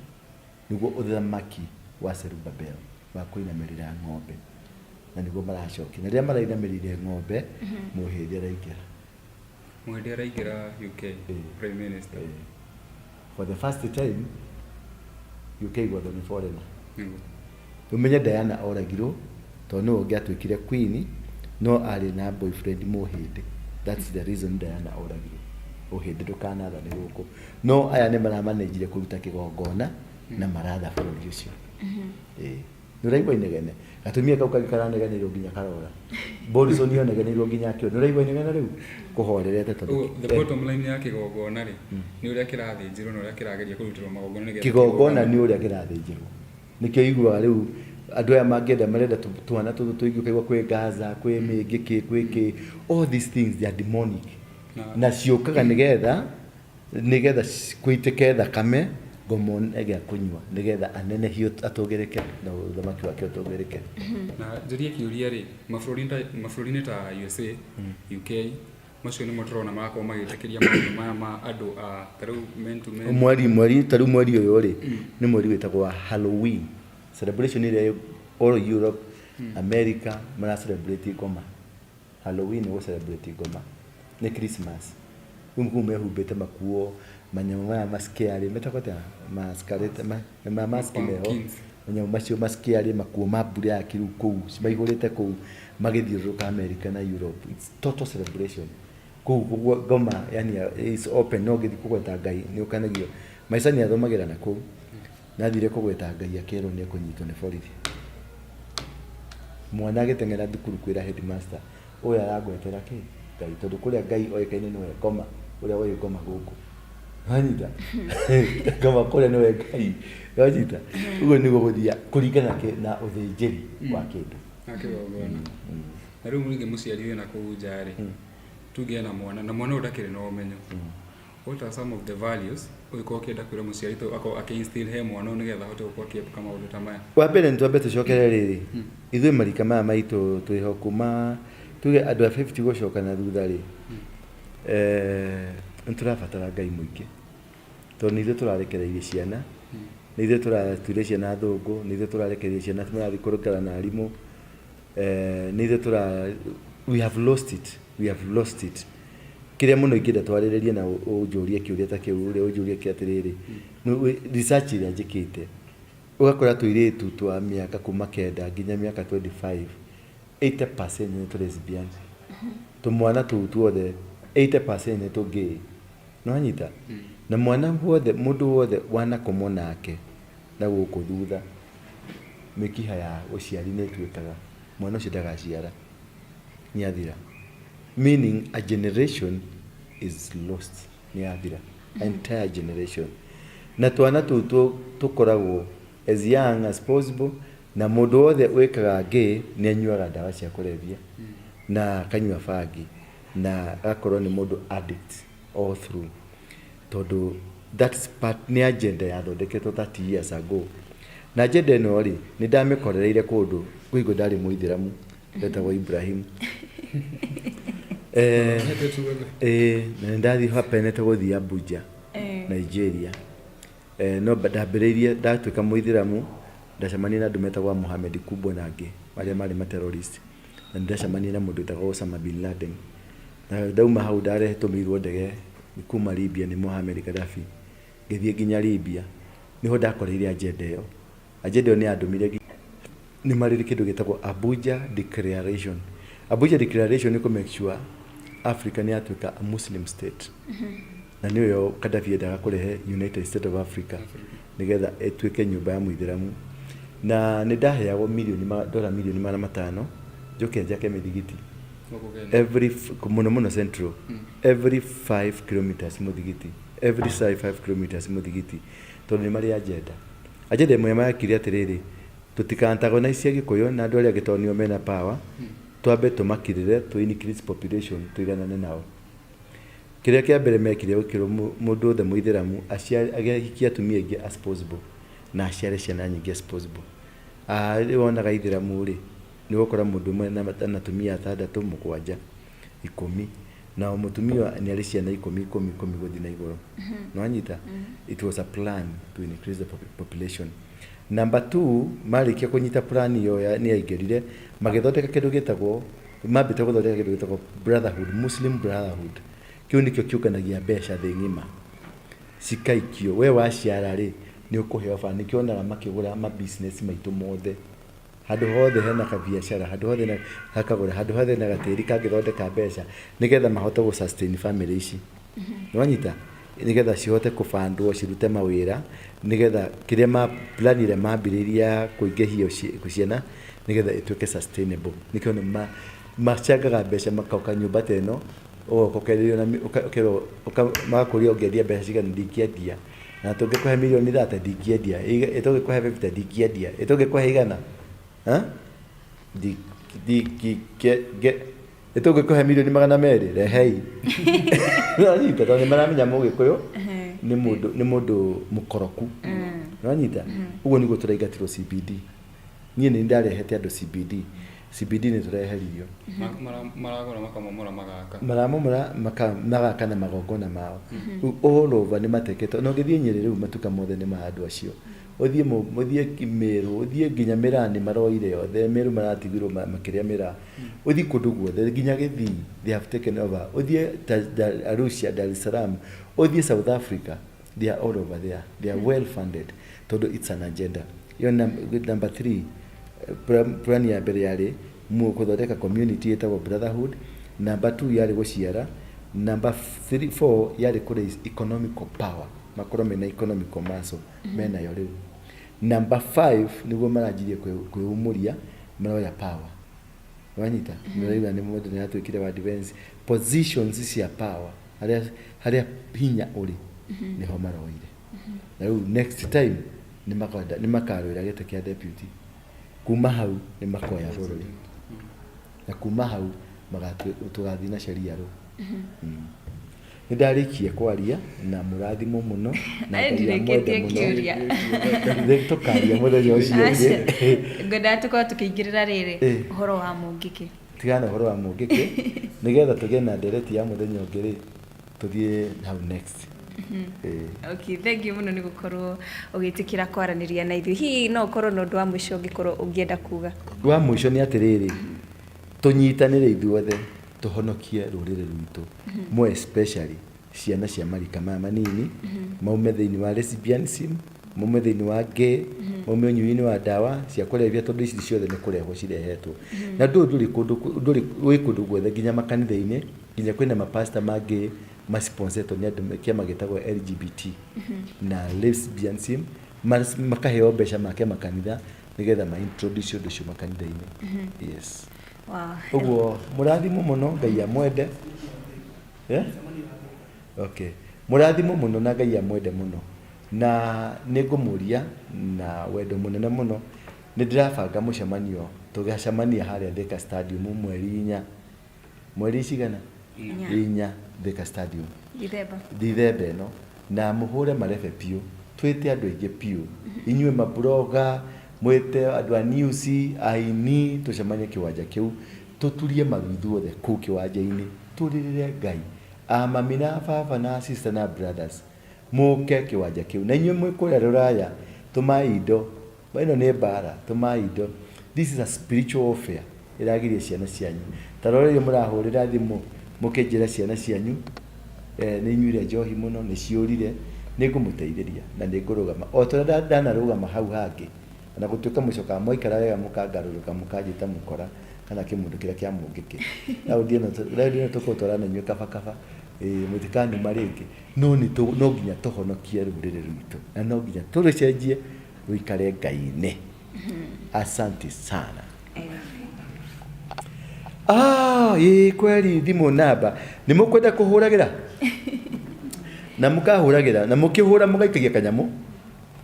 nĩguo ũthamaki wa Zerubbabel wa kũinamĩrĩra ng'ombe, na nĩguo maracokia. Na rĩrĩa marainamĩrĩire ng'ombe, mũhĩndĩ araingĩra. Mũhĩndĩ araingĩra UK? Prime Minister. For the first time UK gwathwo nĩ foreigner. Nĩguo. Ũmenye Diana oragirwo tondũ nĩwe ũngĩatuĩkire queen, no arĩ na boyfriend mũhĩndĩ. That's the reason Diana oragirwo, ũhĩndĩ ndũkanathane gũkũ. No aya nĩ maramanĩnjire kũruta kĩgongona na maratha bũrũri ũcio. Ĩĩ. Nĩ ũraigua inegene? Gatumia kau kangĩ karanegeneirwo nginya karora. Morrison onegeneirwo nginya akĩona. Nĩ ũraigua inegene rĩu? Kũhorerete tondũ Ũguo, the bottom line ya kĩgongona rĩ, nĩ ũrĩa kĩrathĩnjĩrwo na ũrĩa kĩrageria kũrutĩrwo magongona nĩgetha Kĩgongona nĩ ũrĩa kĩrathĩnjĩrwo. Nĩkĩo iguaga rĩu andũ aya mangĩenda marenda twana tũtũ tũingĩ, ũkaigua kwĩ Gaza, kwĩ mĩngĩ kĩ, kwĩ kĩ. All these things, they are demonic. Na ciũkaga nĩgetha kũitĩke thakame, ngomo gĩa kũnyua, nĩgetha anenehio, atũgĩrĩke na ũthamaki wake ũtũgĩrĩke. Na njũrie kĩũria rĩ, mabũrũri-inĩ ta USA, UK, macio nĩmo tũrona marakorwo magĩtĩkĩria maũndũ maya ma andũ a ta rĩu men to men. Mweri ta rĩu mweri ũyũ rĩ, nĩ mweri wĩtagwo wa Halloween celebration ĩrĩa all Europe, America mara celebrate ngoma. Halloween nĩ gũ celebrate ngoma, nĩ Christmas. Rĩu kũu mehumbĩte makuo manyamũ maya mascary metagwo atĩa, mascarate ma mask meho. Pumpkins. Manyamũ macio mascary, makuo ma black, rĩu kũu maihũrĩte kũu magĩthiũrũrũka America na Europe. It's total celebration kũu ũguo. Ngoma yani is open, no ũngĩthiĩ kũgweta Ngai nĩ ũkanagio. Maica nĩ athomagĩra na kũu nathire kũgweta Ngai akĩrwo nĩ ekũnyitwo nĩ borithi. Mwana agĩteng'era thukuru kwĩra headmaster, ũyũ arangwetera kĩ Ngai, tondũ kũrĩa Ngai oĩkaine nĩwe ngoma, ũrĩa woĩ ngoma gũkũ, wanyita ngoma kũrĩa nĩwe Ngai, wanyita. Ũguo nĩguo gũthia kũringana na ũthĩnjĩri wa kĩndũ. Na kĩgongona. Na rĩu rĩngĩ mũciari wĩna kũu nja rĩ, tuge ena mwana na mwana ũyũ ndakĩrĩ na ũmenyo, what are some of the values ũngĩkorwo ũkĩenda kwĩra mũciari to akorwo akĩ-instill he mwana ũyũ nĩgetha ahote gũkorwo akĩepuka maũndũ ta maya? Wa mbere nĩ twambe tũcokere rĩrĩ, ithuĩ marika maya maitũ twĩho kuma tuge andũ a 50 gũcoka na thutha rĩ, nĩ tũrabatara Ngai mũingĩ tondũ nĩ ithuĩ tũrarekereirie ciana, nĩ ithuĩ tũratuire ciana thũngũ, nĩ ithuĩ tũrarekereirie ciana marathiĩ kũrũkara na arimũ, nĩ ithuĩ tũra we have lost it, we have lost it. Kĩrĩa mũno ingĩenda twarĩrĩrie na ũnjũrie kĩũria ta kĩu ũrĩa ũnjũrie kĩa atĩrĩrĩ, research ĩrĩa njĩkĩte, ũgakora tũirĩtu twa mĩaka kuma 9 nginya mĩaka 25, 80% nĩ tũ lesbian. Tũmwana tũu tuothe 80% nĩ tũ gay. Nĩwanyita? Na mwana wothe, mũndũ wothe wanakomwo nake na gũkũ thutha, mĩkiha ya ũciari nĩ ĩtuĩkaga, mwana ũcio ndagaciara, nĩ athira. Meaning a generation is lost, nĩ yathira. Entire generation. Na twana tũu tũkoragwo as young as possible, na mũndũ wothe wĩkaga gay nĩ anyuaga ndawa cia kũrebia na akanyua bangi na agakorwo nĩ mũndũ addict all through, tondũ that's part, nĩ agenda yathondeketwo 30 years ago. Na agenda ĩno rĩ, nĩ ndamĩkorereire kũndũ kwĩ hingo ndarĩ mũithĩramu wetagwo Ibrahim. Na nĩ ndathiĩ hapenete gũthiĩ Abuja, Nigeria. No ndambĩrĩirie ndatuĩka mũithĩramu, ndacemanirie na andũ metagwo a Mohamed Kubwa na angĩ arĩa marĩ ma terrorist, na nĩ ndacemanirie na mũndũ wetagwo Osama bin Laden. Na ndauma hau ndaretũmĩirwo ndege kuma Libya nĩ Mohamed Gaddafi, ngĩthiĩ nginya Libya, nĩho ndakoreire agenda ĩyo. Agenda ĩyo nĩ yandũmire nĩ marĩ kĩndũ gĩtagwo Abuja Declaration. Abuja Declaration nĩ kũ make sure Africa nĩ yatuĩka a Muslim state. Na nĩyo Gaddafi endaga kũrehe United States of Africa nĩgetha ĩtuĩke nyũmba ya mũithĩramu. Na nĩ ndaheagwo mirioni, dola milioni 500 njoke njake mĩthigiti every mũno mũno central, every 5 kilometers mũthigiti, every 5 kilometers mũthigiti, tondũ nĩ marĩ agenda. Agenda ĩmwe makire atĩrĩrĩ, tũtika-antagonize Agĩkũyũ na andũ arĩa angĩ tondũ nĩo mena power, twambe tũmakirĩre, tũ increase population tũiganane nao. Kĩrĩa kĩa mbere mekire, gũkĩrwo mũndũ wothe mũithĩramu ahikie atumia aingĩ as possible na aciare ciana nyingĩ as possible. Rĩu wonaga aithĩramu rĩ, nĩ ũgũkora mũndũ ũmwe na atumia atandatũ, mũgwanja, 10, na o mũtumia nĩ arĩ ciana 10, 10, 10 gũthiĩ na igũrũ. Nĩwanyita? It was a plan to increase the population. Number two, marĩkia kũnyita plan ĩyo nĩ yaingĩrire, magĩthondeka kĩndũ gĩtagwo, mambĩte gũthondeka kĩndũ gĩtagwo brotherhood, Muslim Brotherhood. Kĩu nĩkĩo kĩũnganagia mbeca thĩ ng'ima, cikaikio. We waciara rĩ, nĩ ũkũheo ba. Nĩkĩo wonaga makĩgũra ma business maitũ mothe. Handũ hothe hena kabiacara, handũ hothe hena hakagũra, handũ hothe hena gatĩri kangĩthondeka mbeca, nĩgetha mahote gũ sustain family ici. Nĩwanyita? Nĩgetha cihote kũbandwo cirute mawĩra, nĩgetha kĩrĩa ma plan ĩrĩa mambĩrĩirie ya kũingĩhia ciana, nĩgetha ĩtuĩke sustainable. Nĩkĩo nĩ macangaga mbeca makoka nyũmba ta ĩno, ũgoka ũkenderio na ũkerwo, magakũria ũngĩendia mbeca cigana, ndingĩendia. Na tũngĩkũhe mirioni 30 ndingĩendia, tũngĩkũhe 50 ndingĩendia, tũngĩkũhe 100 tũngĩkũhe mirioni 200 rehei. Nĩwanyita? Tondũ nĩ maramenya mũgĩkũyũ nĩ mũndũ mũkoroku. Nĩwanyita? Ũguo nĩguo tũraingatirwo CBD. Niĩ nĩ ndarehete andũ CBD. CBD nĩ tũreheririo. Maragũra makamomora magaka. Maramomora magaka na magongona mao. Rĩu all over nĩ mateketwo. Na ũngĩthiĩ Nyĩrĩ rĩu matuka mothe nĩ ma andũ acio. Ũthiĩ Mĩrũ, ũthiĩ nginya mĩraa nĩ maroire yothe. Mĩrũ maratigirwo makĩrĩa mĩraa. Ũthiĩ kũndũ guothe nginya Gĩthii they have taken over. Ũthiĩ Arusha, Dar es Salaam, ũthiĩ South Africa, they are all over there. They are well funded tondũ it's an agenda. Ĩyo number three, plan ya mbere yarĩ gũthondeka community ĩtagwo brotherhood. Number two yarĩ gũciara. Number three, four yarĩ kũ raise economical power, makorwo mena economical muscle menayo rĩu. Number five nĩguo maranjirie kwĩumũria, maroya power. Wanyita? Nĩũraigua nĩ mũndũ nĩ atuĩkire wa defense, positions cia power, harĩa hinya ũrĩ nĩho maroire. Na rĩu next time nĩ makarũĩra gĩtĩ kĩa deputy. Kuma hau nĩ makoya bũrũri, na kuma hau tũgathiĩ na sheria rĩu. Nĩ ndarĩkia kwaria na mũrathimwo mũno na Ngai amwende Ndirĩkĩtie mũno. kĩũria. Rĩu tũkaria mũthenya ũcio ũngĩ. Ngwendaga tũkorwo tũkĩingĩrĩra rĩrĩ ũhoro wa mũngĩkĩ. Tigana ũhoro wa mũngĩkĩ nĩgetha tũgĩe na ndereti ya mũthenya ũngĩ rĩ, tũthiĩ hau next. Okay, thank you mũno nĩ gũkorwo ũgĩtĩkĩra kwaranĩria na ithuĩ. Hihi no ũkorwo na ũndũ wa mũico ũngĩkorwo ũngĩenda kuga? Wa mũico nĩ atĩrĩrĩ, tũnyitanĩre ithuothe tũhonokie rũrĩrĩ rwitũ, more especially ciana cia marika maya manini, maume thĩinĩ wa lesbianism. Maume thĩinĩ wa gay, maume ũnyui-inĩ wa ndawa cia kũrebia, tondũ ici ciothe nĩ kũrehwo cirehetwo. Na ũndũ ũyũ ndũrĩ kũndũ, ndũrĩ wĩ kũndũ guothe, nginya makanitha-inĩ, nginya kwĩna mapasta mangĩ masponsetwo nĩ andũ kĩama gĩtagwo LGBT na lesbianism, makaheo mbeca make makanitha nĩgetha ma introduce ũndũ ũcio makanitha-inĩ. Yes. Ũguo mũrathimwo mũno, Ngai amwende. Eh? Okay. Mũrathimwo mũno na Ngai amwende mũno. Na nĩ ngũmũria na wendo mũnene mũno, nĩ ndĩrabanga mũcemanio, tũgacemania harĩa Thika Stadium mweri 4. Mweri cigana? 4. 4, Thika Stadium. Dithemba. Dithemba ĩno. Na mũhũre marebe biũ, twĩte andũ aingĩ biũ. Inyuĩ mabloga, mwĩte andũ a news, aini, tũcemanie kĩwanja kĩu, tũturie maru ithuothe kũu kĩwanja-inĩ, tũrĩrĩre Ngai. A mami na baba na sister na brothers, mũke kĩwanja kĩu. Na inyuĩ mwĩ kũrĩa rũraya, tũmai indo. Ĩno nĩ mbara, tũmai indo. This is a spiritual warfare ĩragiria ciana cianyu. Ta rora rĩrĩa mũrahũrĩra thimũ mũkĩnjĩra ciana cianyu nĩ inyuire njohi mũno, nĩ ciũrire, nĩ ngũmũteithĩria na nĩ ngũrũgama. O ta ũrĩa ndanarũgama hau hangĩ, ona gũtuĩka mũcokaga mwaikara wega mũkangarũrũka mũkanjĩta mũkora kana kĩmũndũ kĩrĩa kĩa mũngĩkĩ. Raundi ĩno raundi ĩno tũkũtwara na inyuĩ kabakaba, ĩĩ mũtikanuma rĩngĩ. No nĩ no nginya tũhonokie rũrĩrĩ rwitũ na no nginya tũrũcenjie rũikare Ngai-inĩ. Asante sana. Ah, ĩĩ kweli thimũ namba nĩ mũkwenda kũhũragĩra na mũkahũragĩra na mũkĩhũra mũgaikagia kanyamũ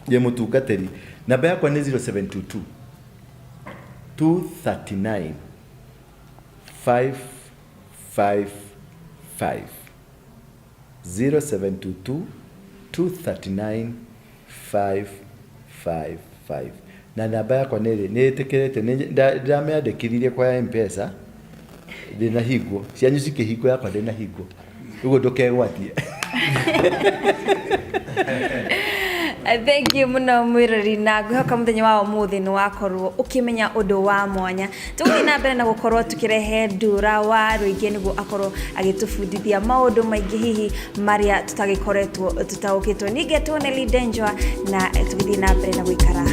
ye mũtungatĩri. Namba yakwa nĩ 0722 239 555, 0722 239 555. Na namba yakwa nĩ nĩ ĩtĩkĩrĩte, ndĩramĩandĩkithirie kwa M-Pesa, ndĩnahingwo, cianyu cikĩhingwo, yakwa ndĩnahingwo, ũguo ndũkegwatie. Thank you mũno mwĩrori, na ngwĩhoka mũthenya wa ũmũthĩ nĩ wakorwo ũkĩmenya ũndũ wa mwanya. Tũgũthiĩ na mbere na gũkorwo tũkĩrehe Ndura wa Rũingĩ nĩguo akorwo agĩtũbundithia maũndũ maingĩ hihi marĩa tũtagĩkoretwo tũtaũkĩtwo. Niĩ ngetwo Nelly Ndenjwa, na tũgĩthiĩ na mbere na gũikara.